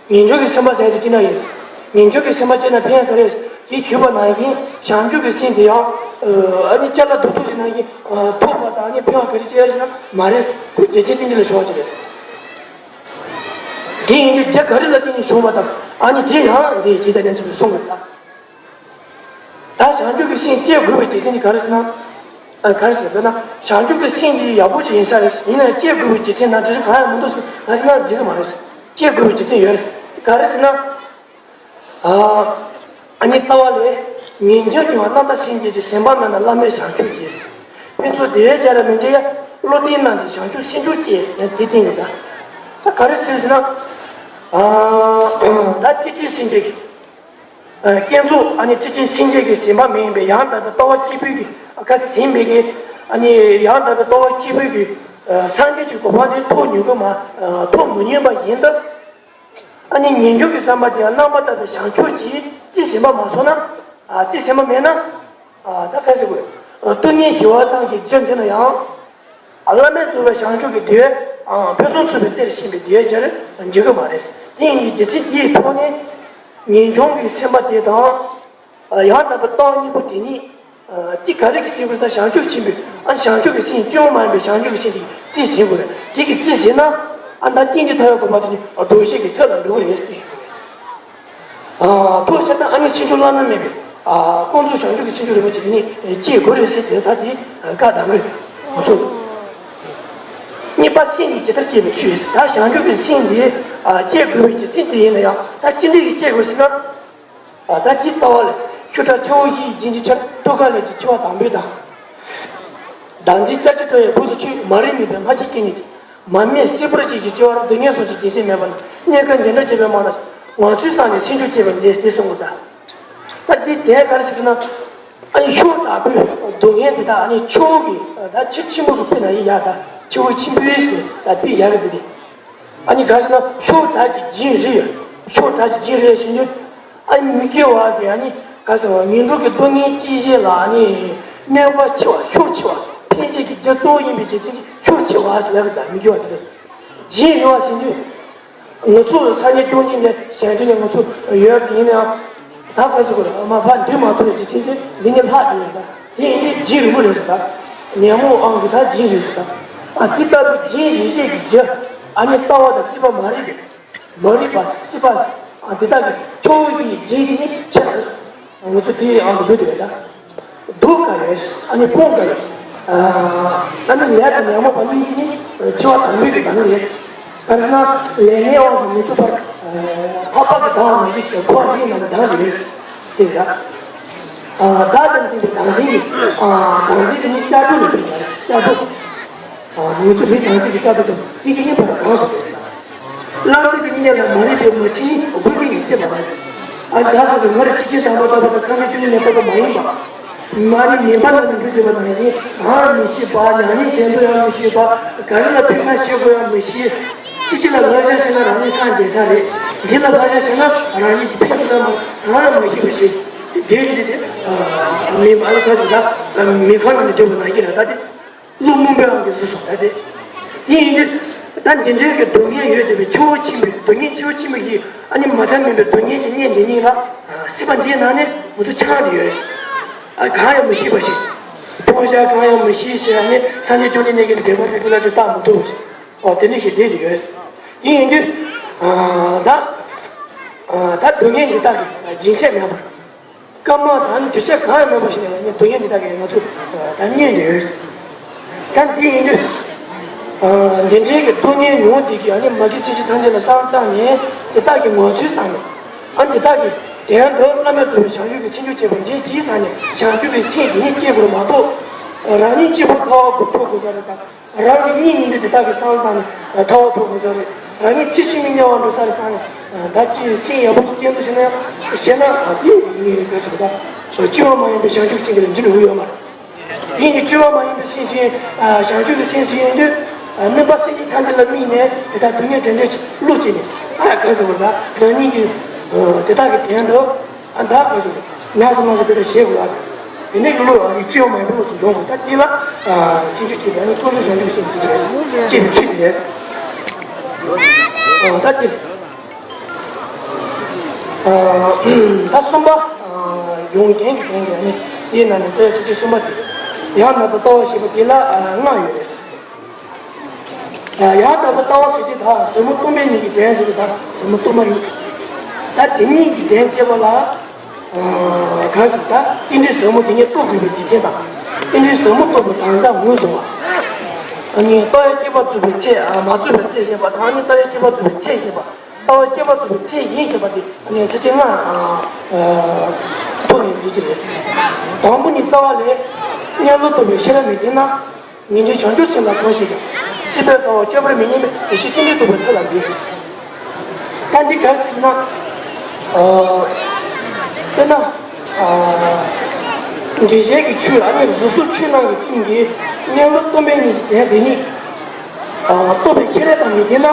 ངེས་འབྱུང་གི་སེམས་པ་ཟེར་དེ་ཅི་འདྲ་ཡིན་ཟེར། ངེས་འབྱུང་གི་སེམས་པ་སྐྱེས་ན་ཕན་ཡོན་ག་རེ་ཡོད་ཟེར། དེ་ཞུས་པ་ནང་བཞིན་བྱང་ཆུབ་ཀྱི་སེམས་དེ་ཡང་ཨ་ནི་ཅ་ལག་རྡོག་རྡོག་ཅིག་ནང་བཞིན་ཐོབ་པ་དང་ཨ་ནི་ཕན་པ་ག་རེ་སྐྱེ་ཡོད་ཟེར་ན་མ་རེད་ཟེར། ཁོ་རྒྱུ་རྐྱེན་ཏན་ཏན་ལ་བྱུང་བ་ཅིག་རེད་ཟེར། དེ་ཡིན་དུས་རྒྱུ་ག་རེ་ལ་བརྟེན་ནས་བྱུང་བ་དང་ཨ་ནི་དེ་ཡང་དེ་ཇི་ལྟར་ཉམས་ཞིབ་པའི་གསུང་དགོས་ལ། ད་བྱང་ཆུབ་ཀྱི་སེམས་སྐྱེ་དགོས་པའི་རྒྱུ་མཚན་དེ་ག་རེ་ཟེར་ན། ཨ་ག་རེ་ཟེར་ན་བྱང་ཆུབ་ཀྱི་སེམས་དེ་ཡག་པོ་ཅིག་ཡིན་ས་རེད། ཡིན་ན་སྐྱེ་དགོས་པའི་རྒྱུ་མཚན་ན་དེ་ཚོ་གང་ཡང་མི་འདུག་ཟེར་ན་དེ་ན་འགྲིག་གི་མ་རེད། སྐྱེ་དགོས་པའི་རྒྱུ་མཚན་ཡོད་རེད། ག་རེ་ཟེར་ན། ཨ་ནི་རྩ་བ་ལས། ངེས་འབྱུང་སྐྱེ་བ་རྣམ་དག་སེམས་ཅན་གྱི། ཞེན་པ་མེད་ན་བླ་མེད་བྱང་ཆུབ་རྒྱས། ཕན་ཚུན་བདེ་བའི་རྒྱ་ར་མི་འབྱེད་ཡ། བློ་ལྡན་རྣམས་ཀྱིས་བྱང་ཆུབ་སེམས་མཆོག་སྐྱེས། ཡང་དེ་བསྟན་ཡོད་ད། ད་ག་རེ་ཟེར་ཟེར་ན། ཨ་ད་ཐེག་ཆེན་སེམས་བསྐྱེད་ཀྱི། ཨ་བསྐྱེད་རྫོགས་ཨ་ནི་ཐེག་ཆེན་སེམས་བསྐྱེད་ཀྱི་ཞེན་པ་མེད་པའི་ཡང་དག་པའི་ལྟ་བ་གཅིག་པུའི་གི་ཨ་ཁ་ཟིན་པའི་གི། ཨ་ནི་ཡང་དག་པའི་ལྟ་བ་གཅིག་པུའི་གི་སངས་རྒྱས་ཀྱི་གོ་འཕང་དེ་ཐོབ་མྱོང་གི་མ་ཐོབ་མི་ཉན་པ་ཡིན་སྟབས། ཨ་ནི་ངེས་འབྱུང་གི་བསམ་པ་དེ་ཡང་རྣམ་པར་དག་པའི་བྱང་ཆུབ་ཀྱི་རྩིས་ཟིན་པ་མ་སོང་ན། ཨ་རྩིས་ཟིན་པ་མེད་ན། ཨ་ད་ག་ཟེར་དགོས། ཨ་སྡུག་བསྔལ་ཞི་བ་ཙམ་གྱི་རྒྱུ་འདི་ན་ཡང་། ཨ་བླ་མེད་རྫོགས་པའི་བྱང་ཆུབ་ཀྱི་བདེ་བ། ཨ་ཕུན་སུམ་ཚོགས་པའི་རྩེར་ཕྱིན་པའི་བདེ་བ་རྒྱུར་འགྱུར་གྱི་མ་རེད། དེ་ཡིན་གྱི་རྒྱུ་མཚན་དེའི་ཐོག་ནས། ངེས་འབྱུང་གི་སེམས་པ་དེ་དང་། ཨ་ཡང་དག་པའི་ལྟ་བ་གཉིས་པོ་དེ་ཉིད། ཨ་རྩིས་ག་རེ་གིས་ཟིན་དགོས་ཟེར་ན་བྱང་ཆུབ་ཆེན་པོའི་ཨ་བྱང་ཆུབ་ཀྱི་སེམས་སྐྱེ་བ་མ་ཡིན་པའི་བྱང་ཆུབ་ཀྱི་སེམས་དེ་རྩིས་ཟིན་དགོས་རེད། དེ་གིས་རྩིས་ཟིན་ན། ཨ་ད་རྟེན་གྱི་ཐབས་ཡང་དགོས་པ་དེ་ནི་སྒྲོ་བཞི་གི་ཐབས་ལ་འགྲོ་གི་རེད་ཟེར་ཞུ་གི་རེད། ཨ་ཐོག་བཤད་ན་ཨ་ནི་ཕྱིན་ཅི་ལོག་ན་མེད་པའི་ཨ་ཀུན་རྫོབ་བྱང་ཆུབ་ཀྱི་ཕྱིན་ཅི་རིན་པོ་ཆེ་དེ་ནི་སྐྱེ་དགོས་རེད་ཟེར་དེ་ད་དེ་བཀའ་གདམས་རེད། ང་ཚོ་གཉིས་པ་སེམས་ཀྱིས་ཇི་ལྟར་སྐྱེ་བའི་ཚུལ། ད་བྱང་ཆུབ་ཀྱི་སེམས་དེ་ཨ་སྐྱེ་དགོས་པའི་རྒྱུ་མཚན་དེ་ཡིན་ན་ཡང་ད་ཅི་འདྲ་ཡིས་སྐྱེ་དགོས་ཟེར་ན། ཨ་ད་དེའི་རྩ་བ་ལས། ཤུགས་དྲག་ཆུ་བོ་བཞི་ཡི་རྒྱུན་གྱི་ཆར། ཐུགས་ཀ་ལས་ཀྱི་འཆི་བ་དང་པོའི་མདངས། བདག་འཛིན་ལྕགས་ཀྱུ་འཕྲོ་བའི་སྦུབས་སུ་ཆུད། མ་རིག་མུན་པའི་སྨྲ་ལྕེ་སྐད་སྙན་ཏེ། མར་མེ་སིལ་བུར་གཅིག་གི་སྐྱེ་བར་སྡུག་བསྔལ་གསུམ་གྱི་རྒྱུ་མཚན་མེད་པ་ན། རྙེད་དཀའ་འདི་འདྲ་སྐྱེ་བའི་མ་ན། ངང་ཚུལ་བཟང་ནས་སེམས་མཆོག་སྐྱེ་བར་མཛད། ཟེར་གསུངས་པ་དང་། ད་འདི་དེ་ག་རེ་ཟེར་ན། ཨ་ནི་ཤུགས་དྲག་པོའི་སྡུག་བསྔལ་འདི་དག་ཨ་ནི་ཆུ་བོ་གི་ད་ཆུ་ཆེན་པོ་སུ་ཕུད་ན་ཡིན་ཡག་ད་ཆུ་བོ་ཆེན་པོའི་ཟེར་ད་ཕུད་ཡག་གི་འདི་དེ། ཨ་ནི་ག་ཟེར་ན་ཤུགས་དྲག་ཅིག་སྦྱིན་རེ་ཡོད། ཤུགས་དྲག་ཅིག་སྦྱིན་རེ་ཟེར་དུས། ཨ་ནི་མི་དགེ་བ་གི་ཨ་ནི་ག་ཟེར་བ་ངན་འགྲོ་གི་སྡུག་བསྔལ་སྐྱེད་བྱེད་ལ་ཨ་ནི་གནོད་པ་ཆེ་བ་ཤུགས་ཆེ་བ་ཕན་བྱེད་ཀྱི་རྒྱུ་གཙོ་བོ་ཡིན་པའི་རྒྱུ་མཚན་གྱིས་ཤུགས་ཆེ་བ་ཟེར་ཡག་གི་ད་མི་དགེ་བ་དེ་རེད། སྦྱིན་རེ་བ་ཟེར་དུས། ང་ཚོ་སངས་རྒྱས་བཅོམ་ལྡན་འདས་ གཞན་དོན་ནི་ང་ཚོ་ཡོད་ཡིན་ནའང་། ད་ག་ཟེར་དགོས་རེད། ཨ་མ་ཕ་འདི་མ་ཐུབ་ནས་ཇི་ཐེན་ཏེ་འདི་ནི་ལྷག་ཡོད་ད། དེ་ཡིན་དུས་རྗེ་རིན་པོ་རེད་ཟེར་ད། ཉོན་མོངས་དབང་གིས་ད་རྗེ་རེད་ཟེར་ད། ཨ་འདི་ལྟ་བུའི་རྗེ་རིན་ཆེན་གྱི་རྒྱུ། ཨ་ནི་ལྟ་བ་དང་སྲིད་པ་མ་རིག་པའི། མ་རིག་པ་སྲིད་པ། ཨ་འདི་དག་གི་ཁྱོ་བོ་ཡི་རྗེ་དེ་ནི་ཆེ་རེད། ང་ཚོ་དེའི་ཨང་དུ་འགྲོ་དེ་རེད་ད། སྡུག་དཀའ་ཡོད། ཨ་ནི་ཕོངས་དཀའ་ཡོད། ཨ་ནི་ལས་དང་ཉོན་མོངས་པ་གཉིས་ཀྱི་ནི་འཆི་བ་དང་པོའི་གི་དང་རེད། ད་ན་ལས་ངན་དབང་དུ་མི་ཚུགས་པར། འཕགས་པ་གི་བདག་མི་འདི་ཞེས་འཁོར་བའི་ནང་གི་བདག་འདི་རེད། དེ་ཡ། བདག་ཙམ་ཞིག་གི་བདག་འཛིན་གྱི། བདག་འཛིན་གྱི་ནི་ལྕགས་སྒྲོག་ནི་བེད་ཀྱང་ལྕགས་སྒྲོག་ཨ་ནུས་ཚོད་མི་གང་ཞིག་གི་ལྟ་བུ་དང་དེ་གི་ཉེས་པར་གང་སོང་། བླ་མེད་ཀྱི་གཉེན་ལ་མ་རིག་པའི་མ་ཕྱི་ཉིད་དགོས་པའི་ཡིན་ཏེ་མ་རེད། ཨ་ད་ཁོ་ཚོ་ང་རང་ཅི་ཅི་དང་པོ་ལྟ་བུ་དང་སངས་རྒྱས་བཅོམ་ལྡན་འདས་ལྟ་བུ་མ་ཡིན་པ། མ་ནི་ངན་པ་ལ་ནི་འགྲོ་བྱེད་པ་ནང་བཞིན་གང་ཡང་མི་ཤེས་པ། ཉམས་ལེན་གཞན་དུ་ཡང་མི་ཤེས་པ། ག་རེ་ལ་ཕན་ཐོགས་ཤེས་དགོས་ཡང་མི་ཤེས། ཅི་ཅི་ལ་བསླབ་བྱ་བྱས་ན་རང་ཉིད་སངས་རྒྱས་ས་རེད། འདི་ལ་བསླབ་བྱ་བྱས་ན་རང་ཉིད་ཀྱི་ཕན་ཐོགས་ལ་མ་གང་ཡང་མ་ཤེས་པ་ཞིག་དེ་ཡིན་ཏེ། མི་མ་ལ་ཁ་ཅིག་ལ་མི་ཁོ་ན་ནི་འདོད་པ་ནང་བཞིན་ལ་ད་དེ། བླུན་རྨོངས་པའི་དབང་གིས་བཟོས་སོང་ད་དེ། དེ་ཡིན་དུས་ད་འདི་འདྲའི་གི་སྡུག་བསྔལ་ཡོད་བསྡད་པའི་འཆི་བ་ཕྱིན་པའི་སྡུག་བསྔལ། འཆི་བ་ཕྱིན་པའི་གི་ཨ་ནི་མ་ཐར་མིན་པའི་སྡུག་བསྔལ་གྱི་གནས་འདི་ཉིད་ལ་སྲིད་པ་འདིའི་ནང་ནས་ང་ཚོ་ཆགས་བསྡད་ཡོད། ཨ་གང་ཡང་མི་ཤེས་པ་ཞིག་ཕོངས་ཤ་གང་ཡང་མི་ཤེས་ཞེས་ཨ་ནི་སངས་རྒྱས་བཅོམ་ལྡན་འདས་ཀྱི་མཛད་པ་ཕུལ་ཕུལ་ལ་ཅིག་བལྟ་མི་ཐུབ་པ་ཞིག་ཨོ་དེ་འདྲ་ཞིག་བསྡད་ཡོད། དེ་ཡིན་དུས་ད་ད་སྡུག་བསྔལ་འདི་དག་གི་རྒྱུན་ཆད་མེད་པར། སྐར་མ་དང་དུས་ཚོད་གང་ཡང་མེད་པ་ཞིག་ལ་ཡང་སྡུག་བསྔལ་འདི་དག་གིས་ང་ཚོ་ད་མནན་ཏེ་ཡོད། ད་འདི་ཡིན་དུས་འདི་འདྲའི་གི་སྡུག་བསྔལ་མྱོང་འདི་གི་ཨ་ནི་མ་གི་སྲིད་ཞི་ཐམས་ཅད་ལ་བསམ་བཏང་ནས་འདི་དག་གི་ངོ་ཚུལ་བསམ་ནས། ཨ་འདི་དག་གི་དོན་དུ་བླ་མེད་རྫོགས་པའི་བྱང་ཆུབ་ཀྱི་སེམས་མཆོག་སྤྱད་པ་འཇིག་ཅིང་བསམ་ནས་བྱང་ཆུབ་ཀྱི་སེམས་འདི་ནི་སྐྱེ་དགོས་མ་གཏོགས། རང་ཉིད་གཅིག་པུ་ཐར་པ་ཐོབ་དགོས་ས་རེད་དང་། རང་གི་གཉེན་ཉེ་འདྲིས་དེ་དག་གི་སང་དང་ཐར་པ་ཐོབ་དགོས་ས་རེད། རང་ཉིད་ཚེ་ཕྱི་མའི་དམྱལ་བ་འགྲོ་ས་རེད་བསམ་ནས། ད་ཅི་སེམས་ཡག་པོ་ཞིག་སྐྱེ་འདུག་ཞེ་ན་ཡང་ཞེ་ན་དེ་ངས་ག་ཟེར་ད། སྤྱོད་པ་མ་ཡིན་པའི་བྱང་ཆུབ་སེམས་ཀྱི་འཇུག་འོས་ཡོད་མ་རེད། ཡིན་གྱི་སྤྱོད་པ་མ་ཡིན་པའི་སེམས་སུ་ཡིན། བྱང་ཆུབ་ཀྱི་སེམས་སུ་ཡིན་དུས། དམིགས་པ་སེམས་ཀྱི་ཐམས་ཅད་ལ་དམིགས་ནས་དེ་དག་སྡུག་བསྔལ་འདྲེན་འདྲེན་ཅིག་བློ་སྐྱེས་ནས། ཨ་ག་ཟེར་བ་ད་རང་ཉིད་ཀྱི་དེ་དག་གི་དོན་དུ། ཨ་ད་ག་ཟེར། ན་ཟུག་ན་ཟུག་དེ་འདྲ་བྱེད་དགོས་ཨ། དེ་ནས་ཀྱི་བློ་ཨ་ནི་སྤྱོད་པ་མ་ཡིན་པའི་བློ་ཚོ་འཇོག་དགོས། ད་དེ་ལ་སེམས་ཤུགས་ཆེ་བའི་ནི་ཀུན་རྫོབ་བྱང་ཆུབ་སེམས་ཀྱི་རེད། ཅེས་པའི་ཚུལ་དེ་རེད། ཨ་ད་དེ། ཨ་ད་གསུམ་པ། ཡོངས་རྒྱན་གྱི་དོན་གྱི་ནི་དེའི་ནང་ནས་རྩ་བའི་ས་བཅད་གསུམ་པ་དེ། ཡང་ན་ད་ལྟ་བ་ཞེས་པ་དེ་ལ་ལྔ་ཡོད་རེད། ཡང་དག་པར་ལྟ་བ་ཟེར་དུས་ད་ཟབ་མོ་སྟོང་པའི་གཉིས་ཀྱི་དོན་ཟེར་དུས་ད་ཟབ་མོ་སྟོང་པ་ཡིན། ད་དེ་གཉིས་ཀྱི་དོན་བྱེད་པ་ལ། གང་ཞིག་ད་རྟེན་འབྲེལ་ཟབ་མོ་དེ་ཉིད་རྟོགས་དགོས་པའི་རྒྱུ་མཚན་དང་། རྟེན་འབྲེལ་ཟབ་མོ་རྟོགས་པའི་གང་ཟག་ངོས་བཟུང་བ། ཨ་ནི་ལྟ་བའི་དཔྱད་པ་རྩོད་པའི་ཚེ་མ་རྩོད་པའི་ཚེ་ཞེས་པ་དང་ནི་ལྟ་བའི་དཔྱད་པ་རྩོད་པའི་ཚེ་ཞེས་པ། ལྟ་བའི་དཔྱད་པ་རྩོད་པའི་ཚེ་ཡིན་ཞེས་པ་དེ་ནི་ས་བཅད་ལྔ་ཐོག་ནས་འགྲེལ་གྱི་རེད། དང་པོ་ནི་རྩ་བ་ལས། གནས་ལུགས་རྟོགས་པའི་ཤེས་རབ་མི་ལྡན་ན། ངེས་འབྱུང་བྱང་ཆུབ་སེམས་ལ་གོམས་ཤིག་ཀྱང་། སྲིད་པའི་རྩ་བ་གཅོད་པར་མི་ཉན་པའི་ཡེ་ཤེས་རྟེན་འབྲེལ་རྟོགས་པའི་ཐབས་ལ་འབད། ད་འདི་ག་རེ་ཟེར་ན། དཔེར་ན། འདྲེན་བྱེད་ཀྱི་ཆོས་ཨ་ནི་གཟུགས་སོགས་ཆོས་རྣམས་ཀྱི་སྟེང་གི་གནས་ལུགས་སྟོང་པའི་གཉིས་ཀྱི་དོན་དེ་ཉིད། རྟོགས་པའི་ཤེས་རབ་དང་མི་ལྡན་ན།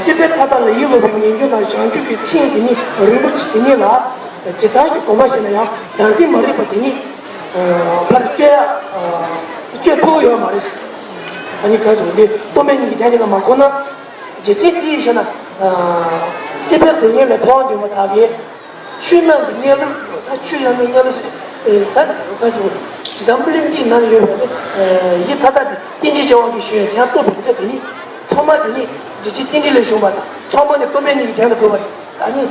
སྲིད་པའི་མཐའ་དག་ལ་ཡིད་ལོག་པའི་ངེས་འབྱུང་དང་བྱང་ཆུབ་ཀྱི་སེམས་དེ་ཉིད་རིན་པོ་ཆེ་དེ་ཉིད་ལ་ཇི་ཙམ་གྱིས་གོམས་པར་བྱས་ན་ཡང་བདག་འཛིན་མ་རིག་པ་དེ་ཉིད་ཕར་གཅོད་ཡ་གཅོད་ཐུབ་ཡོད་མ་རེད། ཨ་ནི་ག་ཟེར་འདི་སྟོང་པའི་གཉིས་ཀྱི་དོན་དེ་ལ་མ་གོ་ན་རྒྱུ་མཚན་དེ་ཡིས་ཤེས་ན། སྲིད་པའི་སྡུག་བསྔལ་ལས་ཐར་བར་འདོད་པ་དག་གིས། ཆོས་རྣམས་ཀྱི་གནས་ལུགས་ད་ཆོས་ཡང་མིན་གནས་ལུགས་ཤིག་ད་ག་ཟེར། འཛམ་བུ་གླིང་འདིའི་ནང་ཡོད་པའི་ཡིད་ཐ་དད་དེ་རྟེན་ཅིང་འབྲེལ་བ་གི་ཞུ་ཡང་དེ་ཡང་རྟོགས་པའི་ཚེ་དེ་ཉིད་ཚང་མ་དེ་ཉིད་འཇིག་རྟེན་རྟེན་འབྲེལ་ལས་བྱུང་བ་དང་ཚང་མ་ནི་སྟོང་པའི་གཉིས་ཀྱི་དོན་ལ་གྲུབ་པ་རེད། ད་ནི་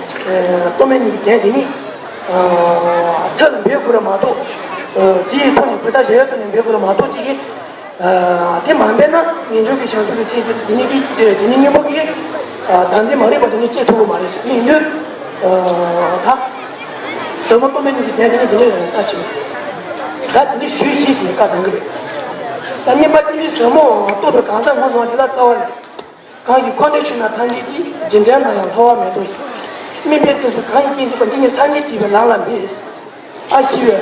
སྟོང་པའི་གཉིས་ཀྱི་དོན་དེ་ཉིད་ཐབས་ལ་འབད་དགོས་ར་མ་གཏོགས། དེའི་ཐོག་ནས་དེ་ལྟར་གཞལ་ཡས་ཐོག་ནས་འབད་དགོས་ར་མ་གཏོགས་ཅིག་གིས། དེ་མ་འབད་ན་ངེས་འབྱུང་གི་བྱང་ཆུབ་ཀྱི་སེམས་དེ་ཉིད་ཀྱི་དེ་ཉིད་སྙིང་པོ་གིས་བདག་འཛིན་མ་རིག་པ་དེ་ཉིད་སྐྱེ་ཐུབ་ཀྱི་མ་རེད་ཟེར་ནས་ཡིན་དུས། ད་ཟབ་མོ་སྟོང་པའི་གཉིས་ཀྱི་དོན་དེ་ཉིད་དེ་ནས་ལྟ་ཕྱིན། ད་དེ་ནི་ཞུས་ཤིག་ཟེར་བཀའ་གནང་གི་རེད། ད་གཉིས་པ་དེ་ནི་ཟབ་མོ་རྟོགས་པའི་གང་ཟག་ངོས་བཟུང་བ་དེ་ལ་རྩ་བ་ནས། གང་གིས་འཁོར་འདས་ཆོས་རྣམས་ཐམས་ཅད་ཀྱི། རྒྱུ་འབྲས་རྣམས་ཡང་ལྷག་པར་མེད་དོ་ཞེས། དམིགས་པའི་རྟེན་གསུམ་གང་ཡིན་ཀུན་གཟིགས་པ། འདི་ཉིད་ཐམས་ཅད་ཀྱི་བའི་ལམ་ལ་འབད། ཨ་ཞི་བའི་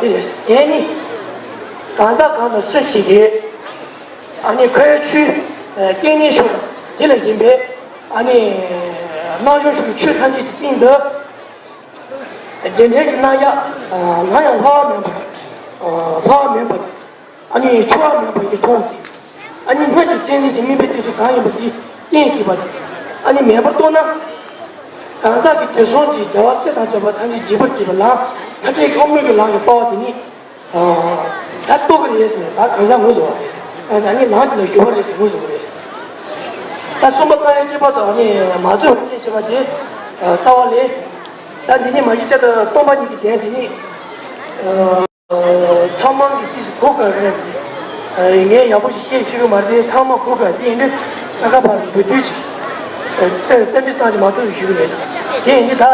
དེ་དེ་ནི་གང་ཟག་གང་དང་སུ་ཞིག་གིས་ཨ་ནི་ཁོའི་ཆོས་རྐྱེན་ངན་ཤོར་དེ་ལ་ཡིན་པས་ཨ་ནི་སྣང་ཞོར་ཞུགས་ཆོས་ཐམས་ཅད་ཀྱི་སྟེང་དུ་རྒྱུ་འབྲས་ཀྱི་རྣམ་གཞག་ལམ་ཡང་ལྷག་པར་མེད་པ་ལྷག་པར་མེད་པ། ཨ་ནི་འཆི་བ་མེད་པ་ཞིག་མཐོང་སྟེ། ཨ་ནི་སྔོན་གྱི་མཚན་ཉིད་ཀྱི་དམིགས་པའི་རྟེན་གསུམ་གང་ཡིན་པ་དེ་རྟེན་བྱེད་པ་དང་ ཨ་ནི་མེད་པར་རྟོགས་ན། གང་ཟག་གི་དེ་སོང་གི་རྒྱལ་བ་སྲས་དང་བཅས་པ་ཐམས་ཅད་འཇིགས་པར་བྱེད་པའི་ལམ་མཐའ་བྲལ་གྱི་དབང་མོས་ཀྱི་ལམ་ལ་ལྟ་བ་དེ་ཉིད། ད་རྟོགས་ཀྱི་རེད་ཟེར་ནས་ད་གང་ཟག་ངོས་བཟུང་བ་རེད་ཟེར། ཨ་ནི་ལམ་དེ་ལ་ཞུགས་པ་རེད་ཟེར་ངོས་བཟུང་བ་རེད་ཟེར། ད་གསུམ་པ་རྟོགས་ཡས་གཅིག་པ་དང་ནི་མ་རྫོགས་པའི་ཚེ་ཞེས་པ་དེ་རྩ་བ་ལས། ད་འདི་ནི་མ་གཞི་བཅད་དང་སྟོང་པ་ཉིད་ཀྱི་དོན་དེ་ཉིད། ཚང་མ་གི་ཅིག་གོ་དགོས་རེད། ངས་ཡག་པོ་ཞིག་བཤད་ཤེས་ཀྱི་མ་རེད། ཚང་མ་གོ་དགོས། དེ་ཡིན་དུས་ས་ཁ་བར་གྱི་འབུལ་དུས་ཅིག་བཙན་བཙན་འདྲི་ཙམ་ཞིག་མ་གཏོགས་ཞུ་གི་མེད། དེ་ཡིན་དུས་ད་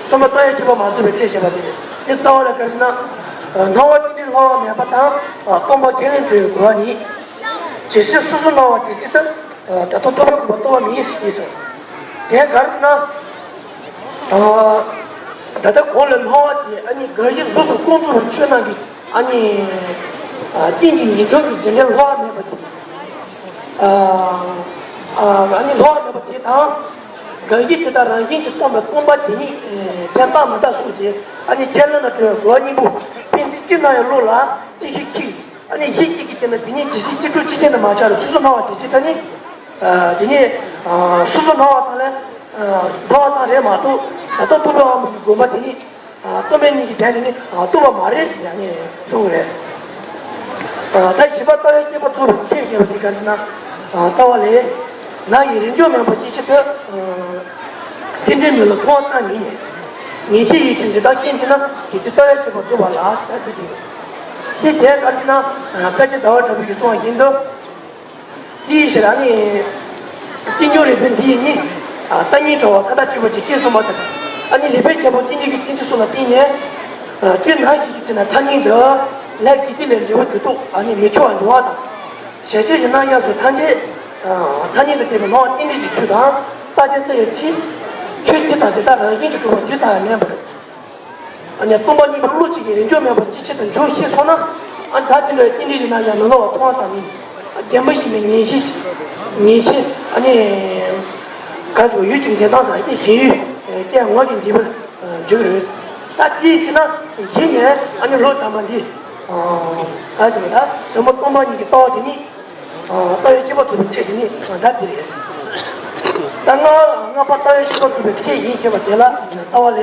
གསུམ་པ་རྟོགས་ཡས་གཅིག་པ་མ་རྫོགས་པའི་ཚེ་ཞེས་པ་དེ་རེད། དེ་རྩ་བ་ལ་ག་རེ་ཟེར་ན། སྣང་བ་རྟེན་འབྲེལ་སླ་བ་མེད་པ་དང་སྟོང་པ་ཁས་ལེན་གྲོལ་བའི་རྒོལ་བ་ཉིད། ཇི་སྲིད་སོ་སོར་སྣང་བ་དེ་སྲིད་དུ། ད་དུང་ཐོབ་པའི་གོ་འཕང་ཐོབ་པ་མིན་ཞེས་གསུངས། དེ་ག་རེ་ཟེར་ན། ད་ལྟ་གོང་ལ་སྣང་བ་དེ་ཨ་ནི་དགག་གཞི་གཟུགས་སུ་ཀུན་རྫོབ་པའི་ཆོས་རྣམས་ཀྱི་ཨ་ནི་རྟེན་གྱི་ངེས་འབྱུང་གི་རྟེན་འབྲེལ་སླ་བ་མེད་པ་དེ། ཨ་ནི་སླ་བ་མེད་པ་དེ་དང་། དགག་གཞི་དེ་དག་རང་བཞིན་གྱིས་སྟོང་པའི་སྟོང་པ་དེ་ཉིད་ཁས་བླངས་མི་འདའ་གསུངས་ཏེ། ཨ་ནི་ཁས་ལེན་ལ་གྲོལ་བའི་རྒོལ་བ་གཉིས་པོ་ཕན་ཚུན་གཅིག་སྣང་ཡང་བློ་ལ་ཅིག་ཤོས་ཁེགས། ཨ་ནི་གཞི་གཅིག་གིས་བསྟན་ན་དེ་ཉིད་ཇི་སྲིད་སྐྱེ་འགྲོ་གཅིག་རྐྱང་དུ་མ་ཆགས་རུང་སོ་སོར་སྣང་བ་དེ་སྲིད་ད་ནི། དེ་ནི་སོ་སོར་སྣང་བ་ཙམ་ལས་སྣང་བ་ཙམ་རེད་མ་གཏོགས། ད་ལྟ་ཐོབ་པའི་དབང་པོ་གི་དགོངས་པ་དེ་ནི་སྟོང་པའི་ཉིད་ཀྱི་དོན་དེ་ནི་རྟོགས་པ་མ་རེད་ཟེར་ཡང་ནི་གསུང་གི་རེད། ད་བཞི་པ་རྟོགས་ཡས་གཅིག་པ་རྫོགས་པའི་ཚེ་ཞེས་པ་དེ་ག་རེ་ཟེར་ན། རྩ་བ་ལས། ནམ་ཡིན་རིགས་འཇོག་མེད་པ་ཅིའི་ཕྱིར་དུ། རྟེན་འབྲེལ་མིན་ལ་མཐོང་བ་ཙམ་ཉིད་ནས། ངེས་ཤེས་ཡིད་ཀྱི་འདི་དག་རྐྱེན་བྱས་ན་དེ་ཚེ་རྟོགས་ཡས་གཅིག་པ་རྫོགས་པ་ལགས་ཟེར་དུས། དེ་དེ་ག་རེ་ཟེར་ན། དཔལ་ལྡན་ཟླ་བ་གྲགས་པའི་གསུང་བ་བཞིན་དུ། དེའི་ཕྱིར་ཨ་ནི། རྟེན་འབྱུང་རིགས་པའི་འདི་ཡིས་ནི། རྟག་གཉིས་འདྲ་བ་མཐའ་དག་གཅིག་པ་ཅིག་ཅེས་གསུངས་པ་ལྟར། ཨ་ནི་ལེགས་པའི་རྒྱལ་པོ་རྟེན་འབྲེལ་གྱི་རྟེན་གཞི་སོགས་ལ་བརྟེན་ནས། དུས་ནམ་ཞིག་གི་ཚེ་ན་ཐ་སྙད་འདི། ལས་དགེ་སྡིག་ལས་འབྲས་བུ་དུས་ཐོག་ཨ་ནི་མི་འཆོལ་བར་འགྲོ་བ་དང་། ཞལ་ཆད་ཡིན་ན་ཡང་སོ་ཐམས་ཅད། ཐ་སྙད་དུ་བརྟེན་པའི་སྣང་བ་རྟེན་འབྲེལ་གྱི་ཆོས་དང་། རྟག་ཅན་ཚེ་ཡི་ཚེ། ཆོས་ཀྱི་དང་ཟེར་ད་རང་བཞིན་གྱིས་གྲུབ་པ་རྒྱུ་ཙམ་ཡང་མིན་པར། ཨ་ནི་སྟོང་པ་ཉིད་ཀྱི་བློ་གཅིག་གིས་རིགས་འཇོག་མེད་པར་ཅིའི་ཕྱིར་དུ་འཇོག་ཤེས་སོང་ན། ཨ་ད་དེ་འདྲའི་རྟེན་འབྲེལ་ཡིན་ན་ཡང་མི་སླུ་བ་མཐོང་བ་ཙམ་ཡིན། བདེན་པ་ཞིག་ནི་ངེས་ཤེས། ངེས་ཤེས་ཨ་ནི། ག་ཟེར་བ་ཡུལ་གྱི་འཛིན་སྟངས་སམ་ཨ་ནི་ཞེན་ཡུལ། སྐྱེ་ངོ་གི་འཇིགས་པར་འཇུག་རེད། ད་དེའི་ཕྱིར་ན་གཞི་ནས་ཨ་ནི་བློ་དམ་པ་འདི། ག་ཟེར་བ་ད་ཟབ་མོ་སྟོང་པ་ཉིད་ཀྱི་ལྟ་བ་དེ་ནི། ལྟ་བའི་སྤྱི་པ་ཐུབ་པའི་ཚེ་དེ་ནི་ད་དེ་རེད། ད་ལྔ་ལྔ་པ་ལྟ་བའི་སྤྱི་པ་ཐུབ་པའི་ཚེ་ཡིན་ཞེས་པ་དེ་ལ་རྩ་བ་ལས།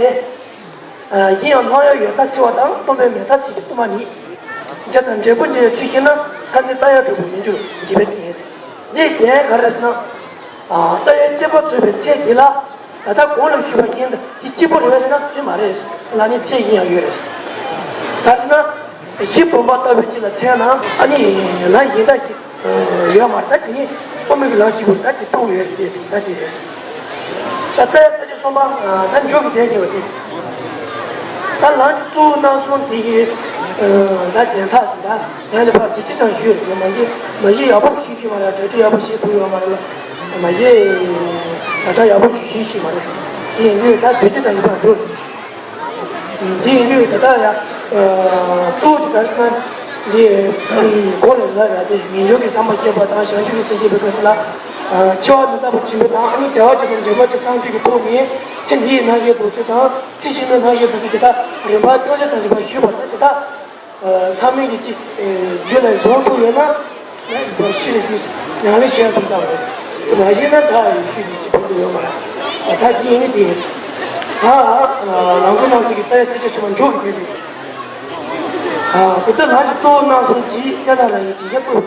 ཡིན་ཡང་སྣང་ཡང་ཡོད་མཐའ་སེལ་བ་དང་སྟོང་པའི་མེད་མཐའ་སེལ་གྱི་དབུ་མ་ཉིད། འཇལ་དང་འབྲས་བུ་འཇལ་བའི་ཚུལ་ཤེས་ན་མཐར་ཐུག་རྟགས་ཡང་གྲུབ་པར་མི་འགྱུར་འཇིག་པའི་རྟེན། འདིའི་རྒྱན་ག་རེ་ཟེར་ན། ལྟ་བའི་སྤྱི་པ་ཐུབ་པའི་ཚེ་འདི་ལ། ད་ལྟ་གོང་ལ་ཞུས་པ་བཞིན་དུ་དེ་གཅིག་པུ་རེད་པས་ཟེར་ན་དེ་མ་རེད། ལ་ནི་ཚེ་གཞན་ཡང་ཡོད་རེད། ག་རེ་ཟེར་ན། གཞི་སྟོང་པ་ལྟ་བུའི་ཅིག་ལ་མཚོན་ན་ཨ་ནི་ལམ་གཞན་དག་ཅིག་ཡོད་མ་རེད། ད་དེ་ནི་དབུ་མའི་ལམ་གཅིག་པུ་ད་དེ་མཐོང་ཡོད་ཟེར་ཏེ་ད་དེ་རེད། ད་རྩ་ས་བཅད་གསུམ་པ་ད་འཇོག་གི་དོན་བྱས་པ་དེ། ད་ལམ་གྱི་གཙོ་བོ་རྣམ་གསུམ་དེ་གི་ད་དོན་དག་ཟེར་ད་དོན་ལ་ཕར་བསྡུས་ཅིག་ཙམ་ཞུས་རེད། མ་གཞི་མ་གཞི་ཡག་པོ་ཞིག་ཞུས་མ་རེད། གྲ་སྒྲིག་ཡག་པོ་ཞིག་ཐུབ་ཡོད་མ་རེད་ལ། མ་གཞི་ད་ལྟ་ཡག་པོ་ཞིག་ཞུས་ཞིག་མ་རེད། དེ་ཡིན་དུས་ད་བསྡུས་ཅིག་ཙམ་ཞུས་པར་འགྲོ། འདི་ཡིན་དུས་ད་ལྟ་ཡང་གཙོ་བོ་དེ་ག་རེ་ཟེར་ན། འདི་གོང་ལ་ལབ་ཡག་དེ་ངེས་འབྱུང་གི་བསམ་པ་སྐྱེས་པ་དང་བྱང་ཆུབ་ཀྱི་སེམས་སྐྱེས་པའི་སྐབས་སུ་ལ། འཆི་བ་མི་རྟག་པ་ཆེན་པོ་དང་ཨ་ནི་བདེ་བ་ཅན་དང་འདྲེན་པ་ཅན་གསང་སྤྱོད་ཀྱི་ཐོག་ནས་ཚེ་འདིའི་སྣང་བའི་བདག་ཚུལ་དང་ཚེ་ཕྱི་མའི་སྣང་བའི་བདག་ཚུལ་དེ་དག་རིམ་པ་ཙམ་ཞིག་ཙམ་ཞིག་པ་ཞུས་པ་དང་དེ་དག་ཚང་མས་ཀྱི་ཅིག་རྒྱུད་ལ་བཟུང་ཐུབ་ཡོད་ན། ཤི་རེ་དུས་ཉང་ལེ་ཤེས་ཐུབ་ཐབས་རེད། མ་ཤེས་ན་ད་ཡི་ཤུལ་གྱི་ཅིག་ཕན་ཐོགས་ཡོད་མ་རེད། ད་དེ་ཡིན་ནི་དེ་རེད། ད་ལམ་གཙོ་རྣམ་གསུམ་གྱི་རྩ་བའི་ས་བཅད་གསུམ་མ་འཇོག་གི་དོན་དེ། དེ་ལྟར་ལམ་གྱི་གཙོ་བོ་རྣམ་གསུམ་གྱི་དཔྱད་བརྡར་ལ་ཡི་ཇི་བཞིན་ཏུ།